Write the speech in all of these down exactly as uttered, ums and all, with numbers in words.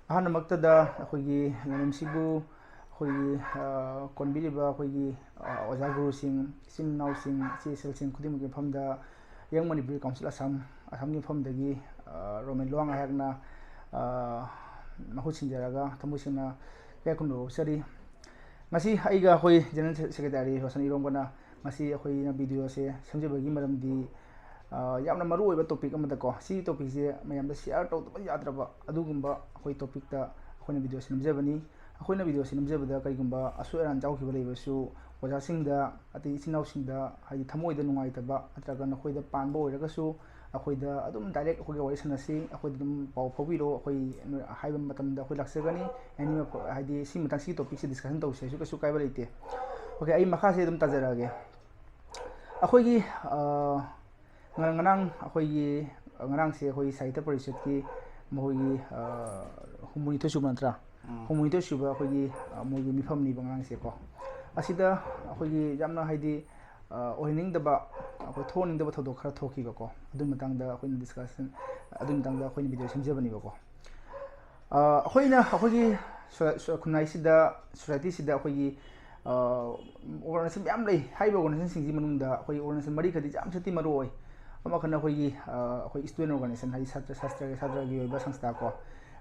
ꯑꯍꯥꯟꯕꯃꯛꯇꯗ ꯑꯩꯈꯣꯏꯒꯤ ꯂꯝꯗꯝꯁꯤꯕꯨ ꯑꯩꯈꯣꯏꯒꯤ, ꯑ, ꯀꯣꯟꯕꯤꯔꯤꯕ ꯑꯩꯈꯣꯏꯒꯤ, ꯑ, ꯑꯣꯖꯥ ꯒꯨꯔꯨꯁꯤꯡ, ꯏꯆꯤꯟ ꯏꯅꯥꯎꯁꯤꯡ, ꯏꯆꯦ ꯏꯆꯜꯁꯤꯡ ꯈꯨꯗꯤꯡꯃꯛꯀꯤ ꯃꯐꯝꯗ Young Manipuri Council Assam, ꯑꯁꯥꯝꯒꯤ ꯃꯐꯝꯗꯒꯤ, ꯑ, ꯔꯣꯃꯦꯟ ꯂꯨꯋꯥꯡ ꯑꯩꯍꯥꯛꯅ, ꯑ, ꯃꯍꯨꯠ ꯁꯤꯟꯖꯔꯒ ꯊꯃꯣꯏ ꯁꯦꯡꯅ ꯏꯀꯥꯏ ꯈꯨꯝꯅꯕ ꯎꯠꯆꯔꯤ꯫ ꯉꯁꯤ ꯑꯩꯒ ꯑꯩꯈꯣꯏ General Secretary ꯔꯣꯁꯟ ꯏꯔꯣꯝꯒꯅ ꯉꯁꯤ ꯑꯩꯈꯣꯏꯅ video ꯁꯦ ꯁꯦꯝꯖꯕꯒꯤ ꯃꯔꯝꯗꯤ, ꯑ, ꯌꯥꯝꯅ ꯃꯔꯨ ꯑꯣꯏꯕ topic ꯑꯃꯗꯀꯣ, ꯁꯤꯒꯤ topic ꯁꯦ ꯃꯌꯥꯝꯗ share ꯇꯧꯗꯕ ꯌꯥꯗ꯭ꯔꯕ ꯑꯗꯨꯒꯨꯝꯕ ꯑꯩꯈꯣꯏ topic ꯇ ꯑꯩꯈꯣꯏꯅ video ꯁꯦ ꯅꯝꯖꯕꯅꯤ꯫ ꯑꯩꯈꯣꯏꯅ video ꯁꯦ ꯅꯝꯖꯕꯗ ꯀꯔꯤꯒꯨꯝꯕ ꯑꯁꯣꯏ ꯑꯔꯥꯟ ꯌꯥꯎꯈꯤꯕ ꯂꯩꯕꯁꯨ ꯑꯣꯖꯥꯁꯤꯡꯗ, ꯑꯇꯩ ꯏꯆꯤꯟ ꯏꯅꯥꯎꯁꯤꯡꯗ, ꯍꯥꯏꯗꯤ ꯊꯃꯣꯏꯗ ꯅꯨꯡꯉꯥꯏꯇꯕ ꯅꯠꯇ꯭ꯔꯒ ꯅꯈꯣꯏꯗ ꯄꯥꯟꯕ ꯑꯣꯏꯔꯒꯁꯨ ꯑꯩꯈꯣꯏꯗ ꯑꯗꯨꯝ direct ꯑꯩꯈꯣꯏꯒ ꯋꯥꯔꯤ ꯁꯥꯟꯅꯁꯤ, ꯑꯩꯈꯣꯏꯗ ꯑꯗꯨꯝ ꯄꯥꯎ ꯐꯥꯎꯕꯤꯔꯣ, ꯑꯩꯈꯣꯏ ꯍꯥꯏꯕ ꯃꯇꯝꯗ ꯑꯩꯈꯣꯏ ꯂꯥꯛꯆꯒꯅꯤ꯫ Any ꯃꯐꯝ, ꯍꯥꯏꯗꯤ ꯁꯤ ꯃꯇꯥꯡ, ꯁꯤꯒꯤ topic ꯁꯦ discussion ꯇꯧꯁꯦꯁꯨ ꯀꯩꯁꯨ ꯀꯥꯏꯕ ꯂꯩꯇꯦ꯫ Okay, ꯑꯩ ꯃꯈꯥꯁꯦ ꯑꯗꯨꯝ ꯇꯥꯖꯔꯛꯑꯒꯦ꯫ ꯑꯩꯈꯣꯏꯒꯤ, ꯑ, ꯉ-, ꯉꯔꯥꯡ ꯑꯩꯈꯣꯏꯒꯤ, ꯉꯔꯥꯡꯁꯦ ꯑꯩꯈꯣꯏꯒꯤ ꯁꯥꯍꯤꯇ꯭ꯌ ꯄꯔꯤꯁꯠꯀꯤ ꯃꯈꯣꯏꯒꯤ, ꯑ, ꯍꯨꯝꯐꯨꯅꯤꯊꯣꯏ ꯁꯨꯕ ꯅꯠꯇ꯭ꯔꯥ? ꯎꯝ꯫ ꯍꯨꯝꯐꯨꯅꯤꯊꯣꯏ ꯁꯨꯕ ꯑꯩꯈꯣꯏꯒꯤ, ꯑ, ꯃꯣꯏꯒꯤ ꯃꯤꯐꯝꯅꯤꯕ ꯉꯔꯥꯡꯁꯦꯀꯣ꯫ ꯑꯁꯤꯗ ꯑꯩꯈꯣꯏꯒꯤ ꯌꯥꯝꯅ ꯍꯥꯏꯗꯤ, ꯑ, ꯑꯣꯏꯍꯟꯅꯤꯡꯗꯕ, ꯑꯩꯈꯣꯏ ꯊꯣꯛꯍꯟꯅꯤꯡꯗꯕ ꯊꯧꯗꯣꯛ ꯈꯔ ꯊꯣꯛꯈꯤꯕꯀꯣ꯫ ꯑꯗꯨꯒꯤ ꯃꯇꯥꯡꯗ ꯑꯩꯈꯣꯏꯅ discussion, ꯑꯗꯨꯒꯤ ꯃꯇꯥꯡꯗ ꯑꯩꯈꯣꯏꯅ video ꯁꯦꯝꯖꯕꯅꯦꯕꯀꯣ꯫ ꯑ, ꯑꯩꯈꯣꯏꯅ, ꯑꯩꯈꯣꯏꯒꯤ ꯁꯣ-, ꯁꯣ-, ꯈꯨꯟꯅꯥꯏꯁꯤꯗ, society ꯁꯤꯗ ꯑꯩꯈꯣꯏꯒꯤ, ꯑ, organization ꯃꯌꯥꯝ ꯂꯩ꯫ ꯍꯥꯏꯔꯤꯕ organization ꯁꯤꯡꯁꯤ ꯃꯅꯨꯡꯗ ꯑꯩꯈꯣꯏꯒꯤ organization ꯃꯔꯤ ꯈꯛꯇꯤ ꯌꯥꯝ ꯁꯛꯇꯤ ꯃꯔꯨ ꯑꯣꯏ꯫ ꯑꯃꯈꯛꯅ ꯑꯩꯈꯣꯏꯒꯤ, ꯑ, ꯑꯩꯈꯣꯏ student organization, ꯍꯥꯏꯗꯤ ꯁꯥꯇ꯭ꯔ, ꯁꯥꯁꯇ꯭ꯔꯒꯤ, ꯁꯥꯇ꯭ꯔꯒꯤ ꯑꯣꯏꯕ ꯁꯪꯁꯊꯥ ꯀꯣ꯫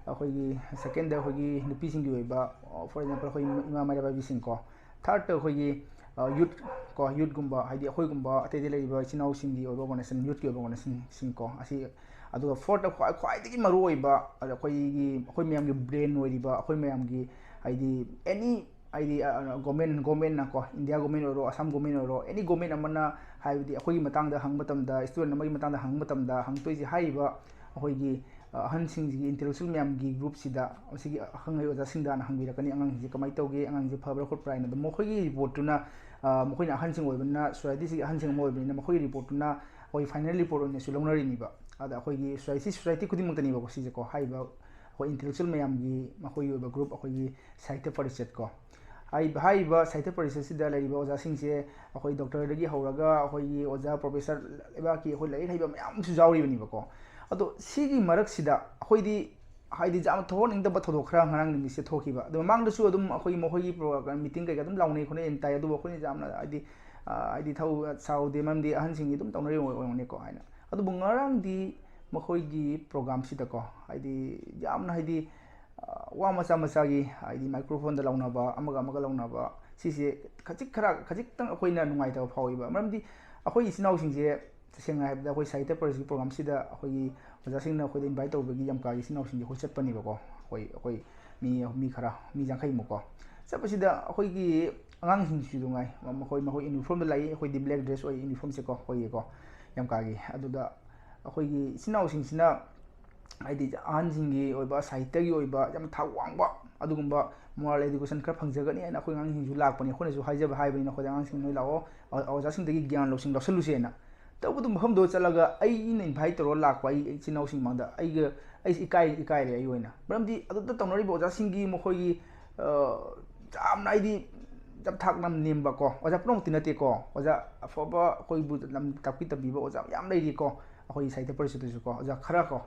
ꯑꯩꯈꯣꯏꯒꯤ second ꯗ ꯑꯩꯈꯣꯏꯒꯤ ꯅꯨꯄꯤꯁꯤꯡꯒꯤ ꯑꯣꯏꯕ, ꯑ, for example, ꯑꯩꯈꯣꯏ ꯏꯃꯥ ꯃꯩꯔꯥ ꯄꯥꯏꯕꯤꯁꯤꯡ ꯀꯣ꯫ Third ꯇ ꯑꯩꯈꯣꯏꯒꯤ, ꯑ, youth ꯀꯣ, youth ꯀꯨꯝꯕ, ꯍꯥꯏꯗꯤ ꯑꯩꯈꯣꯏꯒꯨꯝꯕ ꯑꯇꯩꯗ ꯂꯩꯔꯤꯕ ꯏꯆꯤꯟ ꯏꯅꯥꯎꯁꯤꯡꯒꯤ ꯑꯣꯏꯕ organization, youth ꯀꯤ ꯑꯣꯏꯕ organization ꯁꯤꯡ ꯀꯣ꯫ ꯑꯁꯤ, ꯑꯗꯨꯒ fourth ꯇ ꯈ꯭ꯋꯥꯏ, ꯈ꯭ꯋꯥꯏꯗꯒꯤ ꯃꯔꯨ ꯑꯣꯏꯕ, ꯑꯗ ꯑꯩꯈꯣꯏꯒꯤ, ꯑꯩꯈꯣꯏ ꯃꯌꯥꯝꯒꯤ brain ꯑꯣꯏꯔꯤꯕ, ꯑꯩꯈꯣꯏ ꯃꯌꯥꯝꯒꯤ, ꯍꯥꯏꯗꯤ, any, ꯍꯥꯏꯗꯤ, ꯑ, government, government ꯅꯀꯣ, India government ꯑꯣꯏꯔꯣ, Assam government ꯑꯣꯏꯔꯣ, any government ꯑꯃꯅ, ꯍꯥꯏꯕꯗꯤ, ꯑꯩꯈꯣꯏꯒꯤ ꯃꯇꯥꯡꯗ ꯍꯪꯕ ꯃꯇꯝꯗ, student ꯑꯃꯒꯤ ꯃꯇꯥꯡꯗ ꯍꯪꯕ ꯃꯇꯝꯗ ꯍꯪꯉꯛꯇꯣꯏꯁꯦ, ꯍꯥꯏꯔꯤꯕ ꯑꯩꯈꯣꯏꯒꯤ, ꯑ, ꯑꯍꯟꯁꯤꯡꯁꯤꯒꯤ, intellectual ꯃꯌꯥꯝꯒꯤ group ꯁꯤꯗ, ꯃꯁꯤꯒꯤ ꯑꯈꯪ ꯑꯍꯩ ꯑꯣꯖꯥꯁꯤꯡꯗꯅ ꯍꯪꯕꯤꯔꯛꯀꯅꯤ, "ꯑꯉꯥꯡꯁꯤꯡꯁꯦ ꯀꯃꯥꯏꯅ ꯇꯧꯒꯦ, ꯑꯉꯥꯡꯁꯤꯡꯁꯦ ꯐꯕ꯭ꯔꯥ ꯈꯣꯠꯄ꯭ꯔꯥ?" ꯍꯥꯏꯅ꯫ ꯑꯗꯣ ꯃꯈꯣꯏꯒꯤ report ꯇꯨꯅ, ꯑ, ꯃꯈꯣꯏꯅ ꯑꯍꯟꯁꯤꯡ ꯑꯣꯏꯕꯅꯤꯅ, society ꯁꯤꯒꯤ ꯑꯍꯟꯁꯤꯡ ꯑꯃ ꯑꯣꯏꯕꯅꯤꯅ, ꯃꯈꯣꯏꯒꯤ report ꯇꯨꯅ ꯑꯩꯈꯣꯏ final report ꯑꯣꯏꯅꯁꯨ ꯂꯧꯅꯔꯤꯅꯤꯕ꯫ ꯑꯗ ꯑꯩꯈꯣꯏꯒꯤ society, society ꯈꯨꯗꯤꯡꯃꯛꯇꯅꯤꯕꯀꯣ ꯁꯤꯁꯦꯀꯣ, ꯍꯥꯏꯔꯤꯕ ꯑꯩꯈꯣꯏ intellectual ꯃꯌꯥꯝꯒꯤ ꯃꯈꯣꯏꯒꯤ ꯑꯣꯏꯕ group, ꯑꯩꯈꯣꯏꯒꯤ ꯁꯥꯍꯤꯇ꯭ꯌ ꯄꯔꯤꯁꯠ ꯀꯣ꯫ ꯍꯥꯏꯔꯤꯕ, ꯍꯥꯏꯔꯤꯕ ꯁꯥꯍꯤꯇ꯭ꯌ ꯄꯔꯤꯁꯠꯁꯤꯗ ꯂꯩꯔꯤꯕ ꯑꯣꯖꯥꯁꯤꯡꯁꯦ ꯑꯩꯈꯣꯏ doctor ꯗꯒꯤ ꯍꯧꯔꯒ ꯑꯩꯈꯣꯏꯒꯤ ꯑꯣꯖꯥ professor, ꯂꯩꯕꯥꯛꯀꯤ ꯑꯩꯈꯣꯏ ꯂꯥꯏꯔꯤꯛ ꯍꯩꯕ ꯃꯌꯥꯝ ꯑꯃꯁꯨ ꯌꯥꯎꯔꯤꯕꯅꯦꯕꯀꯣ꯫ ꯑꯗꯣ ꯁꯤꯒꯤ ꯃꯔꯛꯁꯤꯗ ꯑꯩꯈꯣꯏꯗꯤ ꯍꯥꯏꯗꯤ ꯌꯥꯝ ꯊꯣꯛꯍꯟꯅꯤꯡꯗꯕ ꯊꯧꯗꯣꯛ ꯈꯔ ꯉꯔꯥꯡ ꯅꯨꯃꯤꯠꯁꯦ ꯊꯣꯛꯈꯤꯕ꯫ ꯑꯗꯨ ꯃꯃꯥꯡꯗꯁꯨ ꯑꯗꯨꯝ ꯑꯩꯈꯣꯏ ꯃꯈꯣꯏꯒꯤ ꯄ꯭ꯔꯣꯒ꯭ꯔꯥꯝ, ꯃꯤꯇꯤꯡ ꯀꯩꯀꯥ ꯑꯗꯨꯝ ꯂꯥꯎꯅꯩ ꯈꯣꯠꯅꯩ ꯇꯥꯏ, ꯑꯗꯨꯕꯨ ꯑꯩꯈꯣꯏꯅ ꯌꯥꯝꯅ ꯍꯥꯏꯗꯤ, ꯑ, ꯍꯥꯏꯗꯤ ꯊꯧ-, ꯁꯥꯎꯗꯦ, ꯃꯔꯝꯗꯤ ꯑꯍꯟꯁꯤꯡꯒꯤ ꯑꯗꯨꯝ ꯇꯧꯅꯔꯤꯕ ꯑꯣꯏꯔꯝꯒꯅꯤꯀꯣ ꯍꯥꯏꯅ꯫ ꯑꯗꯨꯕꯨ ꯉꯔꯥꯡꯗꯤ ꯃꯈꯣꯏꯒꯤ ꯄ꯭ꯔꯣꯒ꯭ꯔꯥꯝꯁꯤꯗꯀꯣ, ꯍꯥꯏꯗꯤ ꯌꯥꯝꯅ ꯍꯥꯏꯗꯤ, ꯑ, ꯋꯥ ꯃꯆꯥ ꯃꯆꯥꯒꯤ ꯍꯥꯏꯗꯤ ꯃꯥꯏꯀ꯭ꯔꯣꯐꯣꯟꯗ ꯂꯥꯎꯅꯕ, ꯑꯃꯒ ꯑꯃꯒ ꯂꯥꯎꯅꯕ, ꯁꯤꯁꯦ ꯈꯖꯤꯛ ꯈꯔ, ꯈꯖꯤꯛꯇꯪ ꯑꯩꯈꯣꯏꯅ ꯅꯨꯡꯉꯥꯏꯇꯕ ꯐꯥꯎꯏꯕ꯫ ꯃꯔꯝꯗꯤ ꯑꯩꯈꯣꯏ ꯏꯆꯤꯟ ꯏꯅꯥꯎꯁꯤꯡꯁꯦ ꯇꯁꯦꯡꯅ ꯍꯥꯏꯔꯕꯗ ꯑꯩꯈꯣꯏ ꯁꯥꯍꯤꯇ꯭ꯌ ꯄꯔꯤꯁꯠꯀꯤ ꯄ꯭ꯔꯣꯒ꯭ꯔꯥꯝꯁꯤꯗ ꯑꯩꯈꯣꯏꯒꯤ ꯑꯣꯖꯥꯁꯤꯡꯅ ꯑꯩꯈꯣꯏꯗ ꯏꯟꯚꯥꯏꯠ ꯇꯧꯕꯒꯤ ꯌꯥꯝꯀꯥꯒꯤ ꯏꯆꯤꯟ ꯏꯅꯥꯎꯁꯤꯡꯁꯦ ꯑꯩꯈꯣꯏ ꯆꯠꯄꯅꯦꯕꯀꯣ꯫ ꯑꯩꯈꯣꯏ, ꯑꯩꯈꯣꯏ ꯃꯤ, ꯃꯤ ꯈꯔ, ꯃꯤ ꯌꯥꯡꯈꯩꯃꯨꯛꯀꯣ꯫ ꯆꯠꯄꯁꯤꯗ ꯑꯩꯈꯣꯏꯒꯤ ꯑꯉꯥꯡꯁꯤꯡꯁꯤꯁꯨ ꯉꯥꯏ, ꯃꯈꯣꯏ, ꯃꯈꯣꯏ ꯌꯨꯅꯤꯐꯣꯔꯝꯗ ꯂꯥꯛꯏ, ꯑꯩꯈꯣꯏꯗꯤ ꯕ꯭ꯂꯦꯛ ꯗ꯭ꯔꯦꯁ ꯑꯣꯏ, ꯌꯨꯅꯤꯐꯣꯔꯝꯁꯦꯀꯣ, ꯑꯩꯈꯣꯏꯒꯤꯀꯣ, ꯌꯥꯝꯀꯥꯒꯤ꯫ ꯑꯗꯨꯗ ꯑꯩꯈꯣꯏꯒꯤ ꯏꯆꯤꯟ ꯏꯅꯥꯎꯁꯤꯡꯁꯤꯅ ꯍꯥꯏꯗꯤ ꯑꯍꯟꯁꯤꯡꯒꯤ ꯑꯣꯏꯕ, ꯁꯥꯍꯤꯇ꯭ꯌꯒꯤ ꯑꯣꯏꯕ ꯌꯥꯝ ꯊꯥꯛ ꯋꯥꯡꯕ ꯑꯗꯨꯒꯨꯝꯕ moral education ꯈꯔ ꯐꯪꯖꯒꯅꯤ ꯍꯥꯏꯅ ꯑꯩꯈꯣꯏ ꯑꯉꯥꯡꯁꯤꯡꯁꯨ ꯂꯥꯛꯄꯅꯤ꯫ ꯑꯩꯈꯣꯏꯅꯁꯨ ꯍꯥꯏꯖꯕ ꯍꯥꯏꯕꯅꯤꯅ ꯑꯩꯈꯣꯏꯗ ꯑꯉꯥꯡꯁꯤꯡ ꯅꯣꯏ ꯂꯥꯛꯑꯣ, ꯑꯣ-, ꯑꯣꯖꯥꯁꯤꯡꯗꯒꯤ ꯒ꯭ꯌꯥꯟ ꯂꯧꯁꯤꯡ ꯂꯧꯁꯜꯂꯨꯁꯦꯅ꯫ ꯇꯧꯕꯗ ꯃꯐꯝꯗꯣ ꯆꯠꯂꯒ ꯑꯩꯅ ꯏꯟꯚꯥꯏꯠ ꯇꯧꯔꯒ ꯂꯥꯛꯄ ꯑꯩ ꯏꯆꯤꯟ ꯏꯅꯥꯎꯁꯤꯡ ꯃꯥꯡꯗ ꯑꯩꯒ, ꯑꯩꯁꯦ ꯏꯀꯥꯏ, ꯏꯀꯥꯏꯔꯦ ꯑꯩ ꯑꯣꯏꯅ꯫ ꯃꯔꯝꯗꯤ ꯑꯗꯨꯗ ꯇꯧꯅꯔꯤꯕ ꯑꯣꯖꯥꯁꯤꯡꯒꯤ ꯃꯈꯣꯏꯒꯤ, ꯑ, ꯌꯥꯝꯅ ꯍꯥꯏꯗꯤ ꯌꯥꯝ ꯊꯥꯛ ꯌꯥꯝ ꯅꯦꯝꯕꯀꯣ, ꯑꯣꯖꯥ ꯄꯨꯝꯅꯃꯛꯇꯤ ꯅꯠꯇꯦꯀꯣ, ꯑꯣꯖꯥ ꯑꯐꯕ ꯑꯩꯈꯣꯏꯕꯨ ꯂꯝ ꯇꯥꯛꯄꯤ ꯇꯝꯕꯤꯕ ꯑꯣꯖꯥ ꯃꯌꯥꯝ ꯂꯩꯔꯤꯀꯣ, ꯑꯩꯈꯣꯏꯒꯤ ꯁꯥꯍꯤꯇ꯭ꯌ ꯄꯔꯤꯁꯠꯇꯁꯨꯀꯣ, ꯑꯣꯖꯥ ꯈꯔ ꯀꯣ꯫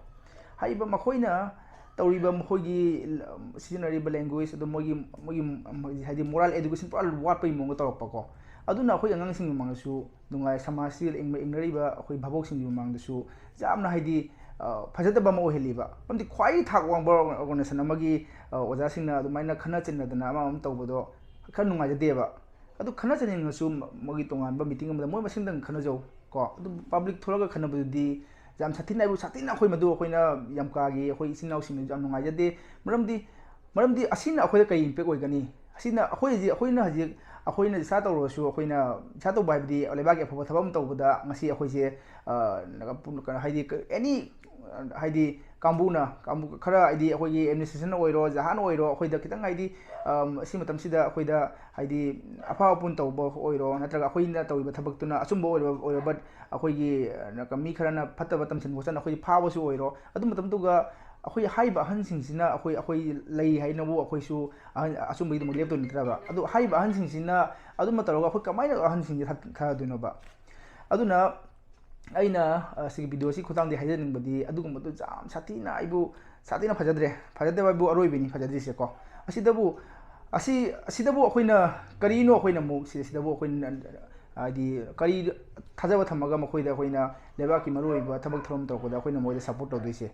ꯍꯥꯏꯔꯤꯕ ꯃꯈꯣꯏꯅ ꯇꯧꯔꯤꯕ ꯃꯈꯣꯏꯒꯤ ꯁꯤꯖꯤꯟꯅꯔꯤꯕ language ꯑꯗꯣ ꯃꯣꯏꯒꯤ, ꯃꯣꯏꯒꯤ, ꯃꯣꯏꯒꯤ ꯍꯥꯏꯗꯤ moral education ꯄꯨꯔꯥ ꯋꯥꯠꯄꯒꯤ ꯃꯑꯣꯡꯗ ꯇꯧꯔꯛꯄꯀꯣ꯫ ꯑꯗꯨꯅ ꯑꯩꯈꯣꯏ ꯑꯉꯥꯡꯁꯤꯡꯒꯤ ꯃꯃꯥꯡꯗꯁꯨ ꯅꯨꯡꯉꯥꯏ, ꯁꯃꯥꯖꯁꯤꯗ ꯏꯪꯅ-, ꯏꯪꯅꯔꯤꯕ ꯑꯩꯈꯣꯏ ꯚꯥꯕꯣꯛꯁꯤꯡꯒꯤ ꯃꯃꯥꯡꯗꯁꯨ ꯌꯥꯝꯅ ꯍꯥꯏꯗꯤ, ꯑ, ꯐꯖꯗꯕ ꯑꯃ ꯑꯣꯏꯍꯜꯂꯤꯕ꯫ ꯃꯔꯝꯗꯤ ꯈ꯭ꯋꯥꯏ ꯊꯥꯛ ꯋꯥꯡꯕ organization ꯑꯃꯒꯤ, ꯑ, ꯑꯣꯖꯥꯁꯤꯡꯅ ꯑꯗꯨꯃꯥꯏꯅ ꯈꯠꯅ ꯆꯩꯅꯗꯅ ꯑꯃ ꯑꯃ ꯇꯧꯕꯗꯣ ꯈꯔ ꯅꯨꯡꯉꯥꯏꯖꯗꯦꯕ꯫ ꯑꯗꯨ ꯈꯠꯅ ꯆꯩꯅꯤꯡꯉꯁꯨ ꯃ-, ꯃꯣꯏꯒꯤ ꯇꯣꯉꯥꯟꯕ ꯃꯤꯇꯤꯡ ꯑꯃꯗ ꯃꯣꯏ ꯃꯁꯦꯟꯗꯪ ꯈꯠꯅꯖꯧ ꯀꯣ꯫ ꯑꯗꯨ ꯄꯕ꯭ꯂꯤꯛ ꯊꯣꯛꯂꯒ ꯈꯠꯅꯕꯗꯨꯗꯤ ꯌꯥꯝ ꯁꯥꯊꯤꯅ ꯍꯥꯏꯕꯨ ꯁꯥꯊꯤꯅ ꯑꯩꯈꯣꯏ ꯃꯗꯨ ꯑꯩꯈꯣꯏꯅ ꯌꯥꯝꯀꯥꯒꯤ ꯑꯩꯈꯣꯏ ꯏꯆꯤꯟ ꯏꯅꯥꯎꯁꯤꯡꯅꯁꯨ ꯌꯥꯝ ꯅꯨꯡꯉꯥꯏꯖꯗꯦ꯫ ꯃꯔꯝꯗꯤ, ꯃꯔꯝꯗꯤ ꯑꯁꯤꯅ ꯑꯩꯈꯣꯏꯗ ꯀꯔꯤ ꯏꯝꯄꯦꯛ ꯑꯣꯏꯒꯅꯤ? ꯑꯁꯤꯅ ꯑꯩꯈꯣꯏ ꯍꯧꯖꯤꯛ, ꯑꯩꯈꯣꯏꯅ ꯍꯧꯖꯤꯛ, ꯑꯩꯈꯣꯏꯅ ꯏꯁꯥ ꯇꯧꯔꯁꯨ, ꯑꯩꯈꯣꯏꯅ ꯏꯁꯥ ꯇꯧꯕ ꯍꯥꯏꯕꯗꯤ ꯂꯩꯕꯥꯛꯀꯤ ꯑꯐꯕ ꯊꯕꯛ ꯑꯃ ꯇꯧꯕꯗ ꯉꯁꯤ ꯑꯩꯈꯣꯏꯁꯦ, ꯑ, ꯀꯩꯅꯣ ꯍꯥꯏꯗꯤ ꯑꯦꯅꯤ ꯍꯥꯏꯗꯤ ꯀꯥꯡꯕꯨꯅ, ꯀꯥꯡꯕꯨ ꯈꯔ ꯍꯥꯏꯗꯤ ꯑꯩꯈꯣꯏꯒꯤ administration ꯑꯣꯏꯔꯣ, ꯖꯍꯥꯟ ꯑꯣꯏꯔꯣ, ꯑꯩꯈꯣꯏꯗ ꯈꯤꯇꯪ ꯍꯥꯏꯗꯤ, ꯑꯝ, ꯁꯤ ꯃꯇꯝꯁꯤꯗ ꯑꯩꯈꯣꯏꯗ ꯍꯥꯏꯗꯤ ꯑꯐ ꯑꯄꯨꯟ ꯇꯧꯕ ꯑꯣꯏꯔꯣ, ꯅꯠꯇ꯭ꯔꯒ ꯑꯩꯈꯣꯏꯅ ꯇꯧꯔꯤꯕ ꯊꯕꯛꯇꯨꯅ ꯑꯆꯨꯝꯕ ꯑꯣꯏꯔꯣ, ꯑꯣꯏꯔꯣ, but ꯑꯩꯈꯣꯏꯒꯤ, ꯑ, ꯃꯤ ꯈꯔꯅ ꯐꯠꯇꯕ ꯇꯝꯁꯤꯟ ꯈꯣꯠꯆꯟ ꯑꯩꯈꯣꯏ ꯐꯥꯕꯁꯨ ꯑꯣꯏꯔꯣ, ꯑꯗꯨ ꯃꯇꯝꯗꯨꯒ ꯑꯩꯈꯣꯏ ꯍꯥꯏꯔꯤꯕ ꯑꯍꯟꯁꯤꯡꯁꯤꯅ ꯑꯩꯈꯣꯏ, ꯑꯩꯈꯣꯏ ꯂꯩ ꯍꯥꯏꯅꯕꯨ ꯑꯩꯈꯣꯏꯁꯨ ꯑꯍꯟ, ꯑꯆꯨꯝꯕꯒꯤꯗꯃꯛ ꯂꯦꯞꯇꯣꯏ ꯅꯠꯇ꯭ꯔꯕ? ꯑꯗꯨ ꯍꯥꯏꯔꯤꯕ ꯑꯍꯟꯁꯤꯡꯁꯤꯅ ꯑꯗꯨꯝꯕ ꯇꯧꯔꯒ ꯑꯩꯈꯣꯏ ꯀꯃꯥꯏꯅ ꯑꯍꯟꯁꯤꯡꯁꯦ ꯊꯥ-, ꯊꯥꯗꯣꯏꯅꯣꯕ? ꯑꯗꯨꯅ ꯑꯩꯅ, ꯑ, ꯁꯤꯒꯤ video ꯁꯤ ꯈꯨꯠꯊꯥꯡꯗꯒꯤ ꯍꯥꯏꯖꯅꯤꯡꯕꯗꯤ ꯑꯗꯨꯒꯨꯝꯕꯗꯨ ꯌꯥꯝ ꯁꯥꯊꯤꯅ ꯑꯩꯕꯨ, ꯁꯥꯊꯤꯅ ꯐꯖꯗ꯭ꯔꯦ꯫ ꯐꯖꯗꯕ ꯍꯥꯏꯕꯨ ꯑꯔꯣꯏꯕꯤꯅꯤ ꯐꯖꯗ꯭ꯔꯤꯁꯦꯀꯣ꯫ ꯑꯁꯤꯗꯕꯨ, ꯑꯁꯤ, ꯑꯁꯤꯗꯕꯨ ꯑꯩꯈꯣꯏꯅ ꯀꯔꯤꯅꯣ, ꯑꯩꯈꯣꯏꯅ ꯑꯃꯨꯛ ꯁꯤ-, ꯁꯤꯗꯕꯨ ꯑꯩꯈꯣꯏꯅ, ꯍꯥꯏꯗꯤ, ꯀꯔꯤ ꯊꯥꯖꯕ ꯊꯝꯃꯒ ꯃꯈꯣꯏꯗ ꯑꯩꯈꯣꯏꯅ ꯂꯩꯕꯥꯛꯀꯤ ꯃꯔꯨꯑꯣꯏꯕ ꯊꯕꯛ ꯊꯧꯔꯝ ꯇꯧꯔꯛꯄꯗ ꯑꯩꯈꯣꯏꯅ ꯃꯣꯏꯗ ꯁꯞꯄꯣꯔꯠ ꯇꯧꯗꯣꯏꯁꯦ?